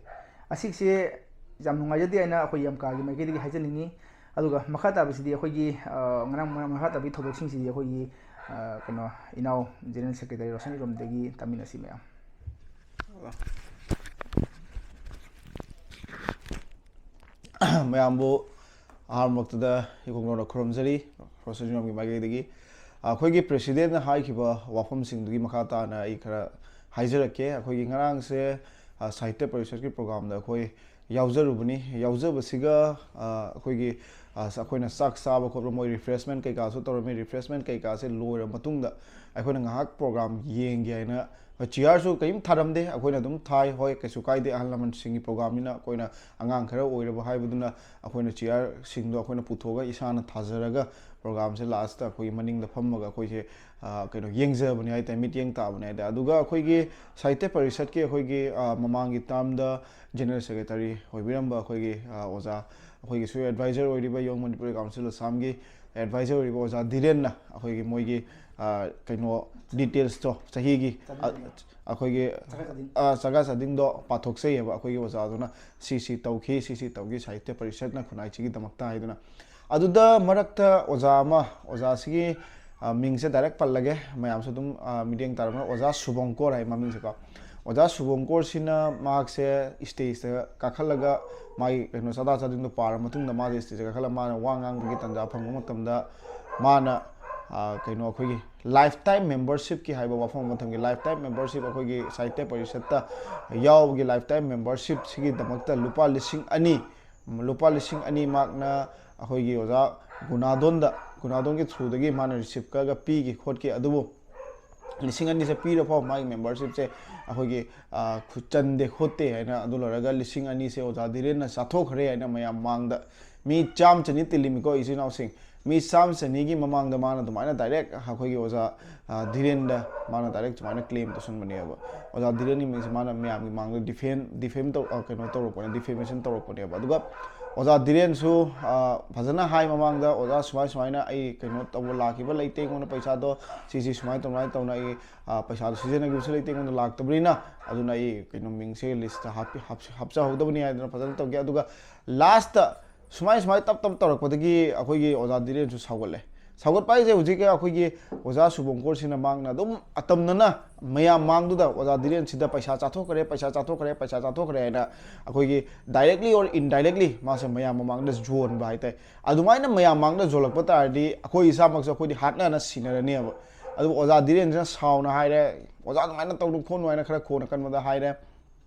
ꯑꯁꯤꯁꯦ ꯌꯥꯝ ꯅꯨꯡꯉꯥꯏꯖꯗꯦ ꯍꯥꯏꯅ ꯑꯩꯈꯣꯏ ꯌꯥꯝꯀꯥꯒꯤ ꯃꯥꯏꯀꯩꯗꯒꯤ ꯍꯥꯏꯖꯅꯤꯡꯉꯤ꯫ ꯑꯗꯨꯒ ꯃꯈꯥ ꯇꯥꯕꯁꯤꯗꯤ ꯑꯩꯈꯣꯏꯒꯤ, ꯑ, ꯉꯔꯥꯡ ꯃꯈꯥ ꯇꯥꯕꯒꯤ ꯊꯧꯗꯣꯛꯁꯤꯡꯁꯤꯗꯤ ꯑꯩꯈꯣꯏꯒꯤ, ꯑ, ꯀꯩꯅꯣ, ꯏꯅꯥꯎ ꯖꯦꯅꯔꯦꯜ ꯁꯦꯀ꯭ꯔꯦꯇꯔꯤ ꯔꯣꯁꯟ ꯏꯔꯣꯝꯗꯒꯤ ꯇꯥꯃꯤꯟꯅꯁꯤ ꯃꯌꯥꯝ꯫ ꯃꯌꯥꯝꯕꯨ ꯑꯍꯥꯟꯕꯃꯛꯇꯗ ꯏꯀꯣꯡ ꯂꯣꯟꯅ ꯈꯨꯔꯨꯝꯖꯔꯤ, ꯔꯣꯁꯟ ꯏꯔꯣꯝꯒꯤ ꯃꯥꯏꯀꯩꯗꯒꯤ꯫ ꯑꯩꯈꯣꯏꯒꯤ ꯄ꯭ꯔꯦꯁꯤꯗꯦꯟꯅ ꯍꯥꯏꯈꯤꯕ ꯋꯥꯐꯝꯁꯤꯡꯗꯨꯒꯤ ꯃꯈꯥ ꯇꯥꯅ ꯑꯩ ꯈꯔ ꯍꯥꯏꯖꯔꯛꯀꯦ꯫ ꯑꯩꯈꯣꯏꯒꯤ ꯉꯔꯥꯡꯁꯦ, ꯑ, ꯁꯥꯍꯤꯇ꯭ꯌ ꯄꯔꯤꯁꯠꯀꯤ ꯄ꯭ꯔꯣꯒ꯭ꯔꯥꯝꯗ ꯑꯩꯈꯣꯏ ꯌꯥꯎꯖꯔꯨꯕꯅꯤ꯫ ꯌꯥꯎꯖꯕꯁꯤꯒ, ꯑ, ꯑꯩꯈꯣꯏꯒꯤ, ꯑ, ꯑꯩꯈꯣꯏꯅ ꯆꯥꯛ ꯆꯥꯕ ꯈꯣꯠꯄ, ꯃꯣꯏ ꯔꯤꯐ꯭ꯔꯦꯁꯃꯦꯟ ꯀꯩꯀꯥꯁꯨ ꯇꯧꯔꯝꯃꯤ꯫ ꯔꯤꯐ꯭ꯔꯦꯁꯃꯦꯟ ꯀꯩꯀꯥꯁꯦ ꯂꯣꯏꯔꯕ ꯃꯇꯨꯡꯗ ꯑꯩꯈꯣꯏꯅ ꯉꯥꯏꯍꯥꯛ ꯄ꯭ꯔꯣꯒ꯭ꯔꯥꯝ ꯌꯦꯡꯒꯦ ꯍꯥꯏꯅ, ꯆꯤꯌꯥꯔꯁꯨ ꯀꯔꯤꯝ ꯊꯥꯔꯝꯗꯦ, ꯑꯩꯈꯣꯏꯅ ꯑꯗꯨꯝ ꯊꯥꯏ꯫ ꯍꯣꯏ, ꯀꯩꯁꯨ ꯀꯥꯏꯗꯦ, ꯑꯍꯜ ꯂꯃꯟꯁꯤꯡꯒꯤ ꯄ꯭ꯔꯣꯒ꯭ꯔꯥꯝꯅꯤꯅ ꯑꯩꯈꯣꯏꯅ ꯑꯉꯥꯡ ꯈꯔ ꯑꯣꯏꯔꯕ ꯍꯥꯏꯕꯗꯨꯅ ꯑꯩꯈꯣꯏꯅ ꯆꯤꯌꯥꯔꯁꯤꯡꯗꯣ ꯑꯩꯈꯣꯏꯅ ꯄꯨꯊꯣꯛꯑꯒ ꯏꯁꯥꯅ ꯊꯥꯖꯔꯒ ꯄ꯭ꯔꯣꯒ꯭ꯔꯥꯝꯁꯦ ꯂꯥꯁꯇ ꯑꯩꯈꯣꯏꯒꯤ ꯃꯅꯤꯡꯗ ꯐꯝꯃꯒ ꯑꯩꯈꯣꯏꯁꯦ, ꯑ, ꯀꯩꯅꯣ, ꯌꯦꯡꯖꯕꯅꯤ ꯍꯥꯏꯇꯥꯔꯦ, ꯃꯤꯠꯌꯦꯡ ꯇꯥꯕꯅꯤ ꯍꯥꯏꯇꯥꯔꯦ꯫ ꯑꯗꯨꯒ ꯑꯩꯈꯣꯏꯒꯤ ꯁꯥꯍꯤꯇ꯭ꯌ ꯄꯔꯤꯁꯠꯀꯤ ꯑꯩꯈꯣꯏꯒꯤ, ꯑ, ꯃꯃꯥꯡꯒꯤ ꯇꯥꯔꯝꯗ ꯖꯦꯅꯔꯦꯜ ꯁꯦꯀ꯭ꯔꯦꯇꯔꯤ ꯑꯣꯏꯕꯤꯔꯝꯕ ꯑꯩꯈꯣꯏꯒꯤ, ꯑ, ꯑꯣꯖꯥ, ꯑꯩꯈꯣꯏꯒꯤꯁꯨ ꯑꯦꯗꯚꯥꯏꯖꯔ ꯑꯣꯏꯔꯤꯕ Young Manipuri Council Assam ꯒꯤ ꯑꯦꯗꯚꯥꯏꯖꯔ ꯑꯣꯏꯔꯤꯕ ꯑꯣꯖꯥ ꯙꯤꯔꯦꯟꯅ ꯑꯩꯈꯣꯏꯒꯤ ꯃꯣꯏꯒꯤ, ꯑ, ꯀꯩꯅꯣ, ꯗꯤꯇꯦꯜꯁꯇꯣ, ꯆꯍꯤꯒꯤ, ꯑ, ꯑꯩꯈꯣꯏꯒꯤ, ꯆꯥꯒꯥ ꯆꯥꯗꯤꯡ꯫ ꯑ, ꯆꯥꯒꯥ ꯆꯥꯗꯤꯡꯗꯣ ꯄꯥꯊꯣꯛꯆꯩꯌꯦꯕ꯫ ꯑꯩꯈꯣꯏꯒꯤ ꯑꯣꯖꯥꯗꯨꯅ ꯁꯤ ꯁꯤ ꯇꯧꯈꯤ, ꯁꯤ ꯁꯤ ꯇꯧꯈꯤ, ꯁꯥꯍꯤꯇ꯭ꯌ ꯄꯔꯤꯁꯠꯅ ꯈꯨꯟꯅꯥꯏꯁꯤꯒꯤꯗꯃꯛꯇ ꯍꯥꯏꯗꯨꯅ꯫ ꯑꯗꯨꯗ ꯃꯔꯛꯇ ꯑꯣꯖꯥ ꯑꯃ, ꯑꯣꯖꯥꯁꯤꯒꯤ, ꯑ, ꯃꯤꯡꯁꯦ ꯗꯥꯏꯔꯦꯛ ꯄꯜꯂꯒꯦ, ꯃꯌꯥꯝꯁꯨ ꯑꯗꯨꯝ, ꯑ, ꯃꯤꯠꯌꯦꯡ ꯇꯥꯔꯝꯒꯅꯤ꯫ ꯑꯣꯖꯥ ꯁꯨꯕꯣꯡꯀꯣꯔ ꯍꯥꯏ ꯃꯃꯤꯡꯁꯦꯀꯣ꯫ ꯑꯣꯖꯥ ꯁꯨꯕꯣꯡꯀꯣꯔꯁꯤꯅ ꯃꯍꯥꯛꯁꯦ ꯁ꯭ꯇꯦꯖꯇ ꯀꯥꯈꯠꯂꯒ ꯃꯥꯒꯤ ꯀꯩꯅꯣ, ꯆꯥꯗꯥ ꯆꯥꯗꯤꯡꯗꯣ ꯄꯥꯔ ꯃꯇꯨꯡꯗ ꯃꯥꯁꯦ ꯁ꯭ꯇꯦꯖꯇ ꯀꯥꯈꯠꯂꯒ ꯃꯥꯅ ꯋꯥ ꯉꯥꯡꯕꯒꯤ ꯇꯥꯟꯖꯥ ꯐꯪꯕ ꯃꯇꯝꯗ ꯃꯥꯅ, ꯑ, ꯀꯩꯅꯣ, ꯑꯩꯈꯣꯏꯒꯤ ꯂꯥꯏꯐ ꯇꯥꯏꯝ ꯃꯦꯝꯕꯔꯁꯤꯞꯀꯤ ꯍꯥꯏꯕ ꯋꯥꯐꯝ ꯑꯃ ꯊꯝꯈꯤ꯫ ꯂꯥꯏꯐ ꯇꯥꯏꯝ ꯃꯦꯝꯕꯔꯁꯤꯞ, ꯑꯩꯈꯣꯏꯒꯤ ꯁꯥꯍꯤꯇ꯭ꯌ ꯄꯔꯤꯁꯠꯇ ꯌꯥꯎꯕꯒꯤ ꯂꯥꯏꯐ ꯇꯥꯏꯝ ꯃꯦꯝꯕꯔꯁꯤꯞꯁꯤꯒꯤꯗꯃꯛꯇ ꯂꯨꯄꯥ ꯂꯤꯁꯤꯡ ꯑꯅꯤ, ꯂꯨꯄꯥ ꯂꯤꯁꯤꯡ ꯑꯅꯤ ꯃꯍꯥꯛꯅ ꯑꯩꯈꯣꯏꯒꯤ ꯑꯣꯖꯥ ꯒꯨꯅꯥꯗꯣꯟꯗ, ꯒꯨꯅꯥꯗꯣꯟꯒꯤ ꯊ꯭ꯔꯨꯗꯒꯤ ꯃꯥꯅ ꯔꯤꯁꯤꯞ ꯀꯛꯑꯒ ꯄꯤꯈꯤ ꯈꯣꯠꯈꯤ꯫ ꯑꯗꯨꯕꯨ ꯂꯤꯁꯤꯡ ꯑꯅꯤꯁꯦ ꯄꯤꯔ ꯐꯥꯎ ꯃꯥꯒꯤ ꯃꯦꯝꯕꯔꯁꯤꯞꯁꯦ ꯑꯩꯈꯣꯏꯒꯤ, ꯑ, ꯈꯨ-, ꯆꯟꯗꯦ ꯈꯣꯠꯇꯦ ꯍꯥꯏꯅ, ꯑꯗꯨ ꯂꯣꯏꯔꯒ ꯂꯤꯁꯤꯡ ꯑꯅꯤꯁꯦ ꯑꯣꯖꯥ ꯙꯤꯔꯦꯟꯅ ꯆꯥꯊꯣꯛꯈ꯭ꯔꯦ ꯍꯥꯏꯅ ꯃꯌꯥꯝ ꯃꯥꯡꯗ ꯃꯤ ꯆꯥꯝ ꯆꯅꯤ ꯇꯤꯜꯂꯤꯃꯤꯀꯣ, ꯏꯆꯤꯟ ꯏꯅꯥꯎꯁꯤꯡ꯫ ꯃꯤ ꯆꯥꯝ ꯆꯅꯤꯒꯤ ꯃꯃꯥꯡꯗ ꯃꯥꯅ ꯑꯗꯨꯃꯥꯏꯅ ꯗꯥꯏꯔꯦꯛ ꯑꯩꯈꯣꯏꯒꯤ ꯑꯣꯖꯥ, ꯑ, ꯙꯤꯔꯦꯟꯗ ꯃꯥꯅ ꯗꯥꯏꯔꯦꯛ ꯁꯨꯃꯥꯏꯅ ꯀ꯭ꯂꯦꯝ ꯇꯧꯁꯟꯕꯅꯦꯕ꯫ ꯑꯣꯖꯥ ꯙꯤꯔꯦꯟꯒꯤ ꯃꯤꯡꯁꯦ ꯃꯥꯅ ꯃꯌꯥꯝꯒꯤ ꯃꯥꯡꯗ ꯗꯤꯐꯦꯝ ꯗꯤꯐꯦꯝ ꯇꯧ ꯑ, ꯀꯩꯅꯣ ꯇꯧꯔꯛꯄꯅꯦ, ꯗꯤꯐꯦꯃꯦꯁꯟ ꯇꯧꯔꯛꯄꯅꯦꯕ꯫ ꯑꯗꯨꯒ ꯑꯣꯖꯥ ꯙꯤꯔꯦꯟꯁꯨ, ꯑ, ꯐꯖꯅ ꯍꯥꯏ ꯃꯃꯥꯡꯗ, "ꯑꯣꯖꯥ, ꯁꯨꯃꯥꯏ ꯁꯨꯃꯥꯏꯅ ꯑꯩ ꯀꯩꯅꯣ ꯇꯧꯕ ꯂꯥꯛꯈꯤꯕ ꯂꯩꯇꯦ, ꯑꯩꯉꯣꯟꯗ ꯄꯩꯁꯥꯗꯣ ꯁꯤꯁꯤ ꯁꯨꯃꯥꯏꯅ ꯇꯧꯃꯥꯏꯅ ꯇꯧꯅ ꯑꯩ, ꯑ, ꯄꯩꯁꯥꯗꯣ ꯁꯤꯖꯤꯟꯅꯈꯤꯕꯁꯨ ꯂꯩꯇꯦ, ꯑꯩꯉꯣꯟꯗ ꯂꯥꯛꯇꯕꯅꯤꯅ꯫ ꯑꯗꯨꯅ ꯑꯩ ꯀꯩꯅꯣ ꯃꯤꯡꯁꯦ ꯂꯤꯁꯇ ꯍꯥꯞꯄꯤ-, ꯍꯥꯞ-, ꯍꯥꯞꯆꯍꯧꯗꯕꯅꯤ" ꯍꯥꯏꯗꯅ ꯐꯖꯅ ꯇꯧꯒꯦ꯫ ꯑꯗꯨꯒ ꯂꯥꯁꯇ ꯁꯨꯃꯥꯏ ꯁꯨꯃꯥꯏ ꯇꯞ ꯇꯞ ꯇꯧꯔꯛꯄꯗꯒꯤ ꯑꯩꯈꯣꯏꯒꯤ ꯑꯣꯖꯥ ꯙꯤꯔꯦꯟꯁꯨ ꯁꯥꯎꯒꯠꯂꯦ꯫ ꯁꯥꯎꯒꯠꯄ ꯍꯥꯏꯁꯦ ꯍꯧꯖꯤꯛꯀꯤ ꯑꯩꯈꯣꯏꯒꯤ ꯑꯣꯖꯥ ꯁꯨꯕꯣꯡꯀꯣꯔꯁꯤꯅ ꯃꯍꯥꯛꯅ ꯑꯗꯨꯝ ꯑꯇꯝꯅꯅ ꯃꯌꯥꯝ ꯃꯥꯡꯗꯨꯗ ꯑꯣꯖꯥ ꯙꯤꯔꯦꯟꯁꯤꯗ ꯄꯩꯁꯥ ꯆꯥꯊꯣꯛꯈ꯭ꯔꯦ, ꯄꯩꯁꯥ ꯆꯥꯊꯣꯛꯈ꯭ꯔꯦ, ꯄꯩꯁꯥ ꯆꯥꯊꯣꯛꯈ꯭ꯔꯦ ꯍꯥꯏꯅ ꯑꯩꯈꯣꯏꯒꯤ directly or indirectly ꯃꯥꯁꯦ ꯃꯌꯥꯝ ꯃꯃꯥꯡꯗ ꯌꯣꯟꯕ ꯍꯥꯏꯇꯥꯔꯦ꯫ ꯑꯗꯨꯃꯥꯏꯅ ꯃꯌꯥꯝ ꯃꯥꯡꯗ ꯌꯣꯜꯂꯛꯄ ꯇꯥꯔꯗꯤ ꯑꯩꯈꯣꯏ ꯏꯁꯥꯃꯛꯁꯨ ꯑꯩꯈꯣꯏꯗꯤ ꯍꯥꯠꯅꯅ ꯁꯤꯟꯅꯔꯅꯦꯕ꯫ ꯑꯗꯨꯕꯨ ꯑꯣꯖꯥ ꯙꯤꯔꯦꯟꯁꯤꯅ ꯁꯥꯎꯅ ꯍꯥꯏꯔꯦ, "ꯑꯣꯖꯥ ꯑꯗꯨꯃꯥꯏꯅ ꯇꯧꯅꯨ ꯈꯣꯠꯅꯨ" ꯍꯥꯏꯅ ꯈꯔ ꯈꯣꯟ ꯑꯀꯟꯕꯗ ꯍꯥꯏꯔꯦ꯫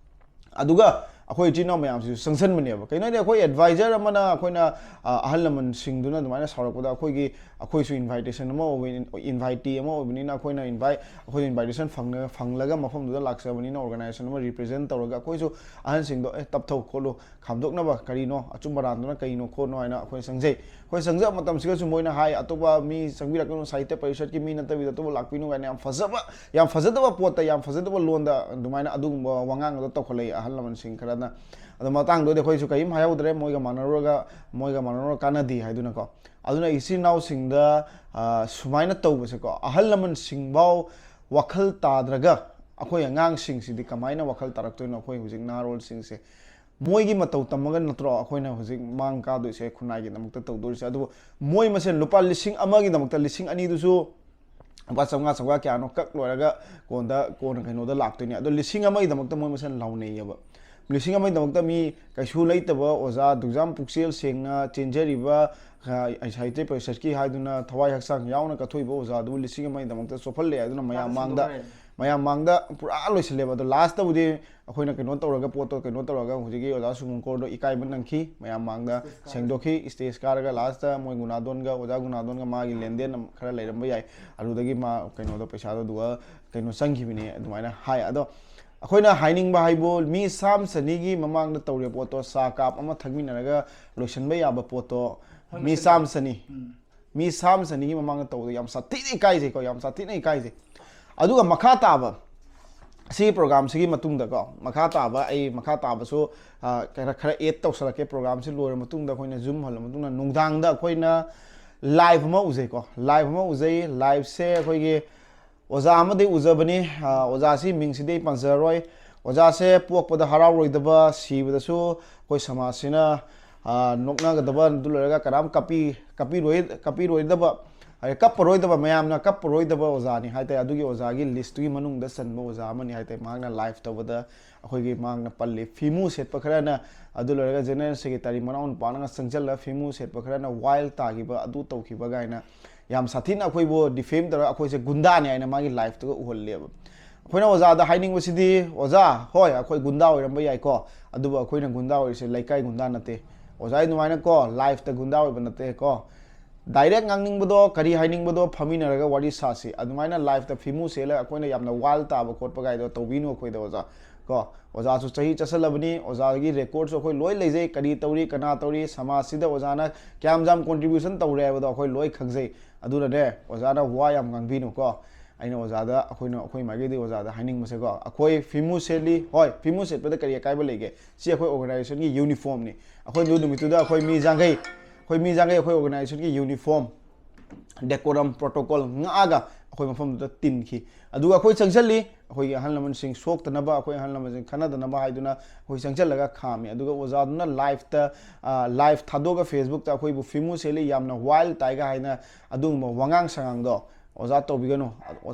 ꯑꯗꯨꯒ ꯑꯩꯈꯣꯏ ꯏꯆꯤꯟ ꯏꯅꯥꯎ ꯃꯌꯥꯝꯁꯤꯁꯨ ꯆꯪꯁꯟꯕꯅꯦꯕ꯫ ꯀꯩꯅꯣ ꯍꯥꯏꯗꯤ ꯑꯩꯈꯣꯏ advisor ꯑꯃꯅ ꯑꯩꯈꯣꯏꯅ, ꯑ, ꯑꯍꯜ ꯂꯃꯟꯁꯤꯡꯗꯨꯅ ꯑꯗꯨꯃꯥꯏꯅ ꯁꯥꯎꯔꯛꯄꯗ ꯑꯩꯈꯣꯏꯒꯤ, ꯑꯩꯈꯣꯏꯁꯨ invitation ꯑꯃ ꯑꯣꯏꯕ-, invitee ꯑꯃ ꯑꯣꯏꯕꯅꯤꯅ ꯑꯩꯈꯣꯏꯅ invite, ꯑꯩꯈꯣꯏꯅ invitation ꯐꯪꯅ-, ꯐꯪꯂꯒ ꯃꯐꯝꯗꯨꯗ ꯂꯥꯛꯆꯕꯅꯤꯅ organization ꯑꯃ represent ꯇꯧꯔꯒ ꯑꯩꯈꯣꯏꯁꯨ ꯑꯍꯟꯁꯤꯡꯗꯣ, "ꯑꯦ, ꯇꯞꯊꯧ ꯈꯣꯠꯂꯨ, ꯈꯥꯝꯗꯣꯛꯅꯕ ꯀꯔꯤꯅꯣ, ꯑꯆꯨꯝ ꯑꯔꯥꯟꯗꯨꯅ ꯀꯩꯅꯣ ꯈꯣꯠꯅꯣ" ꯍꯥꯏꯅ ꯑꯩꯈꯣꯏ ꯆꯪꯖꯩ꯫ ꯑꯩꯈꯣꯏ ꯆꯪꯖꯕ ꯃꯇꯝꯁꯤꯗꯁꯨ ꯃꯣꯏꯅ ꯍꯥꯏ, "ꯑꯇꯣꯞꯄ ꯃꯤ ꯆꯪꯕꯤꯔꯛꯀꯅꯨ, ꯁꯥꯍꯤꯇ꯭ꯌ ꯄꯔꯤꯁꯠꯀꯤ ꯃꯤ ꯅꯠꯇꯕꯤꯗ ꯑꯇꯣꯞꯄ ꯂꯥꯛꯄꯤꯅꯨ" ꯀꯥꯏꯅ ꯌꯥꯝ ꯐꯖꯕ, ꯌꯥꯝ ꯐꯖꯗꯕ ꯄꯣꯠꯇ, ꯌꯥꯝ ꯐꯖꯗꯕ ꯂꯣꯟꯗ ꯑꯗꯨꯃꯥꯏꯅ ꯑꯗꯨꯒꯨꯝꯕ ꯋꯥꯉꯥꯡ ꯑꯗꯨ ꯇꯧꯈꯠꯂꯛꯏ ꯑꯍꯜ ꯂꯃꯟꯁꯤꯡ ꯈꯔꯅ꯫ ꯑꯗꯣ ꯃꯇꯥꯡꯗꯨꯗꯤ ꯑꯩꯈꯣꯏꯁꯨ ꯀꯔꯤꯝ ꯍꯥꯏꯍꯧꯗ꯭ꯔꯦ, ꯃꯣꯏꯒ ꯃꯥꯟꯅꯔꯨꯔꯒ, ꯃꯣꯏꯒ ꯃꯥꯟꯅꯔꯨꯔꯒ ꯀꯥꯟꯅꯗꯦ ꯍꯥꯏꯗꯨꯅꯀꯣ꯫ ꯑꯗꯨꯅ ꯏꯆꯤꯟ ꯏꯅꯥꯎꯁꯤꯡꯗ, ꯑ, ꯁꯨꯃꯥꯏꯅ ꯇꯧꯕꯁꯦꯀꯣ, ꯑꯍꯜ ꯂꯃꯟꯁꯤꯡꯐꯥꯎ ꯋꯥꯈꯜ ꯇꯥꯗ꯭ꯔꯒ ꯑꯩꯈꯣꯏ ꯑꯉꯥꯡꯁꯤꯡꯁꯤꯗꯤ ꯀꯃꯥꯏꯅ ꯋꯥꯈꯜ ꯇꯥꯔꯛꯇꯣꯏꯅꯣ? ꯑꯩꯈꯣꯏ ꯍꯧꯖꯤꯛ ꯅꯍꯥꯔꯣꯜꯁꯤꯡꯁꯦ ꯃꯣꯏꯒꯤ ꯃꯇꯧ ꯇꯝꯃꯒ ꯅꯠꯇ꯭ꯔꯣ ꯑꯩꯈꯣꯏꯅ ꯍꯧꯖꯤꯛ ꯃꯥꯡ ꯀꯥꯗꯣꯏꯁꯦ, ꯈꯨꯟꯅꯥꯏꯒꯤꯗꯃꯛꯇ ꯇꯧꯗꯣꯔꯤꯁꯦ? ꯑꯗꯨꯕꯨ ꯃꯣꯏ ꯃꯁꯦꯟ ꯂꯨꯄꯥ ꯂꯤꯁꯤꯡ ꯑꯃꯒꯤꯗꯃꯛꯇ ꯂꯤꯁꯤꯡ ꯑꯅꯤꯗꯨꯁꯨ ꯂꯨꯄꯥ ꯆꯥꯝꯃꯉꯥ, ꯆꯥꯝꯃꯉꯥ ꯀꯌꯥꯅꯣ ꯀꯛ ꯂꯣꯏꯔꯒ ꯀꯣꯟꯗ, ꯀꯣꯟꯅ ꯀꯩꯅꯣꯗ ꯂꯥꯛꯇꯣꯏꯅꯦ꯫ ꯑꯗꯣ ꯂꯤꯁꯤꯡ ꯑꯃꯒꯤꯗꯃꯛꯇ ꯃꯣꯏ ꯃꯁꯦꯟ ꯂꯥꯎꯅꯩꯌꯦꯕ꯫ ꯂꯤꯁꯤꯡ ꯑꯃꯒꯤꯗꯃꯛꯇ ꯃꯤ ꯀꯩꯁꯨ ꯂꯩꯇꯕ ꯑꯣꯖꯥ ꯑꯗꯨꯛꯌꯥꯝ ꯄꯨꯛꯆꯦꯜ ꯁꯦꯡꯅ ꯆꯦꯟꯖꯔꯤꯕ, ꯑ, ꯁꯥꯍꯤꯇ꯭ꯌ ꯄꯔꯤꯁꯠꯀꯤ ꯍꯥꯏꯗꯨꯅ ꯊꯋꯥꯏ ꯍꯛꯆꯥꯡ ꯌꯥꯎꯅ ꯀꯠꯊꯣꯛꯏꯕ ꯑꯣꯖꯥꯗꯨꯕꯨ ꯂꯤꯁꯤꯡ ꯑꯃꯒꯤꯗꯃꯛꯇ ꯆꯣꯞꯍꯜꯂꯦ ꯍꯥꯏꯗꯨꯅ ꯃꯌꯥꯝ ꯃꯥꯡꯗ, ꯃꯌꯥꯝ ꯃꯥꯡꯗ ꯄꯨꯔꯥ ꯂꯣꯏꯁꯤꯜꯂꯦꯕ꯫ ꯑꯗꯣ ꯂꯥꯁꯇꯕꯨꯗꯤ ꯑꯩꯈꯣꯏꯅ ꯀꯩꯅꯣ ꯇꯧꯔꯒ, ꯄꯣꯠꯇꯣ ꯀꯩꯅꯣ ꯇꯧꯔꯒ, ꯍꯧꯖꯤꯛꯀꯤ ꯑꯣꯖꯥ ꯁꯨꯕꯣꯡꯀꯣꯔꯗꯣ ꯏꯀꯥꯏꯕ ꯅꯪꯈꯤ, ꯃꯌꯥꯝ ꯃꯥꯡꯗ ꯁꯦꯡꯗꯣꯛꯈꯤ꯫ ꯁ꯭ꯇꯦꯖ ꯀꯥꯔꯒ ꯂꯥꯁꯇ ꯃꯣꯏ ꯒꯨꯅꯥꯗꯣꯟꯒ, ꯑꯣꯖꯥ ꯒꯨꯅꯥꯗꯣꯟꯒ ꯃꯥꯒꯤ ꯂꯦꯟꯗꯦꯟ ꯑꯃ ꯈꯔ ꯂꯩꯔꯝꯕ ꯌꯥꯏ, ꯑꯗꯨꯗꯒꯤ ꯃꯥ ꯀꯩꯅꯣꯗꯣ, ꯄꯩꯁꯥꯗꯣ ꯑꯗꯨꯒ ꯀꯩꯅꯣ ꯆꯪꯈꯤꯕꯅꯤ ꯑꯗꯨꯃꯥꯏꯅ ꯍꯥꯏ꯫ ꯑꯗꯣ ꯑꯩꯈꯣꯏꯅ ꯍꯥꯏꯅꯤꯡꯕ ꯍꯥꯏꯕꯨ ꯃꯤ ꯆꯥꯝ ꯆꯅꯤꯒꯤ ꯃꯃꯥꯡꯗ ꯇꯧꯔꯤꯕ ꯄꯣꯠꯇꯣ, ꯆꯥ ꯀꯥꯞ ꯑꯃ ꯊꯛꯃꯤꯟꯅꯔꯒ ꯂꯣꯏꯁꯤꯟꯕ ꯌꯥꯕ ꯄꯣꯠꯇꯣ, ꯃꯤ ꯆꯥꯝ ꯆꯅꯤ, ꯃꯤ ꯆꯥꯝ ꯆꯅꯤꯒꯤ ꯃꯃꯥꯡꯗ ꯇꯧꯕꯗꯣ ꯌꯥꯝ ꯁꯥꯊꯤꯅ ꯏꯀꯥꯏꯖꯩꯀꯣ, ꯌꯥꯝ ꯁꯥꯊꯤꯅ ꯏꯀꯥꯏꯖꯩ꯫ ꯑꯗꯨꯒ ꯃꯈꯥ ꯇꯥꯕ, ꯁꯤꯒꯤ ꯄ꯭ꯔꯣꯒ꯭ꯔꯥꯝꯁꯤꯒꯤ ꯃꯇꯨꯡꯗꯀꯣ, ꯃꯈꯥ ꯇꯥꯕ ꯑꯩ ꯃꯈꯥ ꯇꯥꯕꯁꯨ, ꯑ, ꯈꯔ, ꯈꯔ ꯑꯦꯗ ꯇꯧꯁꯜꯂꯛꯀꯦ꯫ ꯄ꯭ꯔꯣꯒ꯭ꯔꯥꯝꯁꯤ ꯂꯣꯏꯔ ꯃꯇꯨꯡꯗ ꯑꯩꯈꯣꯏꯅ ꯖꯨꯝ ꯍꯜꯂ ꯃꯇꯨꯡꯗ ꯅꯨꯡꯗꯥꯡꯗ ꯑꯩꯈꯣꯏꯅ ꯂꯥꯏꯚ ꯑꯃ ꯎꯖꯩꯀꯣ, ꯂꯥꯏꯚ ꯑꯃ ꯎꯖꯩ꯫ ꯂꯥꯏꯚꯁꯦ ꯑꯩꯈꯣꯏꯒꯤ ꯑꯣꯖꯥ ꯑꯃꯗꯤ ꯎꯖꯕꯅꯤ꯫ ꯑ, ꯑꯣꯖꯥꯁꯤ ꯃꯤꯡꯁꯤꯗꯤ ꯑꯩ ꯄꯟꯖꯔꯔꯣꯏ꯫ ꯑꯣꯖꯥꯁꯦ ꯄꯣꯛꯄꯗ ꯍꯔꯥꯎꯔꯣꯏꯗꯕ, ꯁꯤꯕꯗꯁꯨ ꯑꯩꯈꯣꯏ ꯁꯃꯥꯖꯁꯤꯅ, ꯑ, ꯅꯣꯛꯅꯒꯗꯕ, ꯑꯗꯨ ꯂꯣꯏꯔꯒ ꯀꯅꯥꯝ ꯀꯞꯄꯤ-, ꯀꯞꯄꯤꯔꯣꯏ-, ꯀꯞꯄꯤꯔꯣꯏꯗꯕ, ꯍꯥꯏꯗꯤ ꯀꯞꯄꯔꯣꯏꯗꯕ, ꯃꯌꯥꯝꯅ ꯀꯞꯄꯔꯣꯏꯗꯕ ꯑꯣꯖꯥꯅꯤ ꯍꯥꯏꯇꯥꯔꯦ꯫ ꯑꯗꯨꯒꯤ ꯑꯣꯖꯥꯒꯤ ꯂꯤꯁꯇꯨꯒꯤ ꯃꯅꯨꯡꯗ ꯆꯟꯕ ꯑꯣꯖꯥ ꯑꯃꯅꯤ ꯍꯥꯏꯇꯥꯔꯦ꯫ ꯃꯍꯥꯛꯅ ꯂꯥꯏꯐ ꯇꯧꯕꯗ ꯑꯩꯈꯣꯏꯒꯤ ꯃꯍꯥꯛꯅ ꯄꯜꯂꯤ, ꯐꯤꯃꯨ ꯁꯦꯠꯄ ꯈꯔꯅ, ꯑꯗꯨ ꯂꯣꯏꯔꯒ ꯖꯦꯅꯔꯦꯜ ꯁꯦꯀ꯭ꯔꯦꯇꯥꯔꯤ ꯃꯅꯥꯎ ꯅꯨꯄꯥꯅꯒ ꯆꯪꯁꯤꯜꯂ ꯐꯤꯃꯨ ꯁꯦꯠꯄ ꯈꯔꯅ ꯋꯥꯏꯜ ꯇꯥꯈꯤꯕ, ꯑꯗꯨ ꯇꯧꯈꯤꯕ ꯀꯥꯏꯅ ꯌꯥꯝ ꯁꯥꯊꯤꯅ ꯑꯩꯈꯣꯏꯕꯨ ꯗꯤꯐꯦꯝ ꯇꯧꯔꯒ ꯑꯩꯈꯣꯏꯁꯦ ꯒꯨꯟꯗꯥꯅꯤ ꯍꯥꯏꯅ ꯃꯥꯒꯤ ꯂꯥꯏꯐꯇꯨꯒ ꯎꯍꯜꯂꯦꯕ꯫ ꯑꯩꯈꯣꯏꯅ ꯑꯣꯖꯥꯗ ꯍꯥꯏꯅꯤꯡꯕꯁꯤꯗꯤ, "ꯑꯣꯖꯥ, ꯍꯣꯏ, ꯑꯩꯈꯣꯏ ꯒꯨꯟꯗꯥ ꯑꯣꯏꯔꯝꯕ ꯌꯥꯏꯀꯣ, ꯑꯗꯨꯕꯨ ꯑꯩꯈꯣꯏꯅ ꯒꯨꯟꯗꯥ ꯑꯣꯏꯔꯤꯁꯦ ꯂꯩꯀꯥꯏ ꯒꯨꯟꯗꯥ ꯅꯠꯇꯦ꯫ ꯑꯣꯖꯥ ꯑꯗꯨꯃꯥꯏꯅꯀꯣ ꯂꯥꯏꯐꯇ ꯒꯨꯟꯗꯥ ꯑꯣꯏꯕ ꯅꯠꯇꯦꯀꯣ꯫ ꯗꯥꯏꯔꯦꯛ ꯉꯥꯡꯅꯤꯡꯕꯗꯣ, ꯀꯔꯤ ꯍꯥꯏꯅꯤꯡꯕꯗꯣ ꯐꯝꯃꯤꯟꯅꯔꯒ ꯋꯥꯔꯤ ꯁꯥꯁꯤ꯫ ꯑꯗꯨꯃꯥꯏꯅ ꯂꯥꯏꯐꯇ ꯐꯤꯃꯨ ꯁꯦꯠꯂꯒ ꯑꯩꯈꯣꯏꯅ ꯌꯥꯝꯅ ꯋꯥꯏꯜ ꯇꯥꯕ ꯈꯣꯠꯄ ꯀꯥꯏꯗꯣ ꯇꯧꯕꯤꯅꯨ ꯑꯩꯈꯣꯏꯗ ꯑꯣꯖꯥ ꯀꯣ꯫ ꯑꯣꯖꯥꯁꯨ ꯆꯍꯤ ꯆꯠꯁꯜꯂꯕꯅꯤ, ꯑꯣꯖꯥꯒꯤ ꯔꯦꯀꯣꯔꯠꯁꯨ ꯑꯩꯈꯣꯏ ꯂꯣꯏ ꯂꯩꯖꯩ, ꯀꯔꯤ ꯇꯧꯔꯤ, ꯀꯅꯥ ꯇꯧꯔꯤ, ꯁꯃꯥꯖꯁꯤꯗ ꯑꯣꯖꯥꯅ ꯀꯌꯥꯝ ꯌꯥꯝ ꯀꯣꯟꯇ꯭ꯔꯤꯕ꯭ꯌꯨꯁꯟ ꯇꯧꯔꯦ ꯍꯥꯏꯕꯗꯣ ꯑꯩꯈꯣꯏ ꯂꯣꯏ ꯈꯪꯖꯩ꯫ ꯑꯗꯨꯅꯅꯦ, ꯑꯣꯖꯥꯅ ꯋꯥ ꯌꯥꯝ ꯉꯥꯡꯕꯤꯅꯨꯀꯣ"꯫ ꯑꯩꯅ ꯑꯣꯖꯥꯗ, ꯑꯩꯈꯣꯏꯅ, ꯑꯩꯈꯣꯏ ꯃꯥꯏꯀꯩꯗꯒꯤ ꯑꯣꯖꯥꯗ ꯍꯥꯏꯅꯤꯡꯕꯁꯦꯀꯣ, ꯑꯩꯈꯣꯏ ꯐꯤꯃꯨ ꯁꯦꯠꯂꯤ, ꯍꯣꯏ, ꯐꯤꯃꯨ ꯁꯦꯠꯄꯗ ꯀꯔꯤ ꯑꯀꯥꯏꯕ ꯂꯩꯒꯦ? ꯁꯤ ꯑꯩꯈꯣꯏ ꯑꯣꯔꯒꯅꯥꯏꯖꯦꯁꯟꯒꯤ ꯌꯨꯅꯤꯐꯣꯔꯝꯅꯤ꯫ ꯑꯩꯈꯣꯏ ꯑꯗꯨ ꯅꯨꯃꯤꯠꯇꯨꯗ ꯑꯩꯈꯣꯏ ꯃꯤ ꯌꯥꯡꯈꯩ, ꯑꯩꯈꯣꯏ ꯃꯤ ꯌꯥꯡꯈꯩ ꯑꯩꯈꯣꯏ ꯑꯣꯔꯒꯅꯥꯏꯖꯦꯁꯟꯒꯤ ꯌꯨꯅꯤꯐꯣꯔꯝ, ꯗꯦꯀꯣꯔꯝ, ꯄ꯭ꯔꯣꯇꯣꯀꯣꯜ ꯉꯥꯛꯑꯒ ꯑꯩꯈꯣꯏ ꯃꯐꯝꯗꯨꯗ ꯇꯤꯟꯈꯤ꯫ ꯑꯗꯨꯒ ꯑꯩꯈꯣꯏ ꯆꯪꯁꯤꯜꯂꯤ, ꯑꯩꯈꯣꯏꯒꯤ ꯑꯍꯜ ꯂꯃꯟꯁꯤꯡ ꯁꯣꯛꯇꯅꯕ, ꯑꯩꯈꯣꯏ ꯑꯍꯜ ꯂꯃꯟꯁꯤꯡ ꯈꯟꯅꯗꯅꯕ ꯍꯥꯏꯗꯨꯅ ꯑꯩꯈꯣꯏ ꯆꯪꯁꯤꯜꯂꯒ ꯈꯥꯝꯃꯤ꯫ ꯑꯗꯨꯒ ꯑꯣꯖꯥꯗꯨꯅ ꯂꯥꯏꯐꯇ, ꯑ, ꯂꯥꯏꯐ ꯊꯥꯗꯣꯛꯑꯒ ꯐꯦꯁꯕꯨꯛꯇ ꯑꯩꯈꯣꯏꯕꯨ ꯐꯤꯃꯨ ꯁꯦꯠꯂꯤ, ꯌꯥꯝꯅ ꯋꯥꯏꯜ ꯇꯥꯏꯒ ꯍꯥꯏꯅ ꯑꯗꯨꯒꯨꯝꯕ ꯋꯥꯉꯥꯡ ꯁꯉꯥꯡꯗꯣ ꯑꯣꯖꯥ ꯇꯧꯕꯤꯒꯅꯨ꯫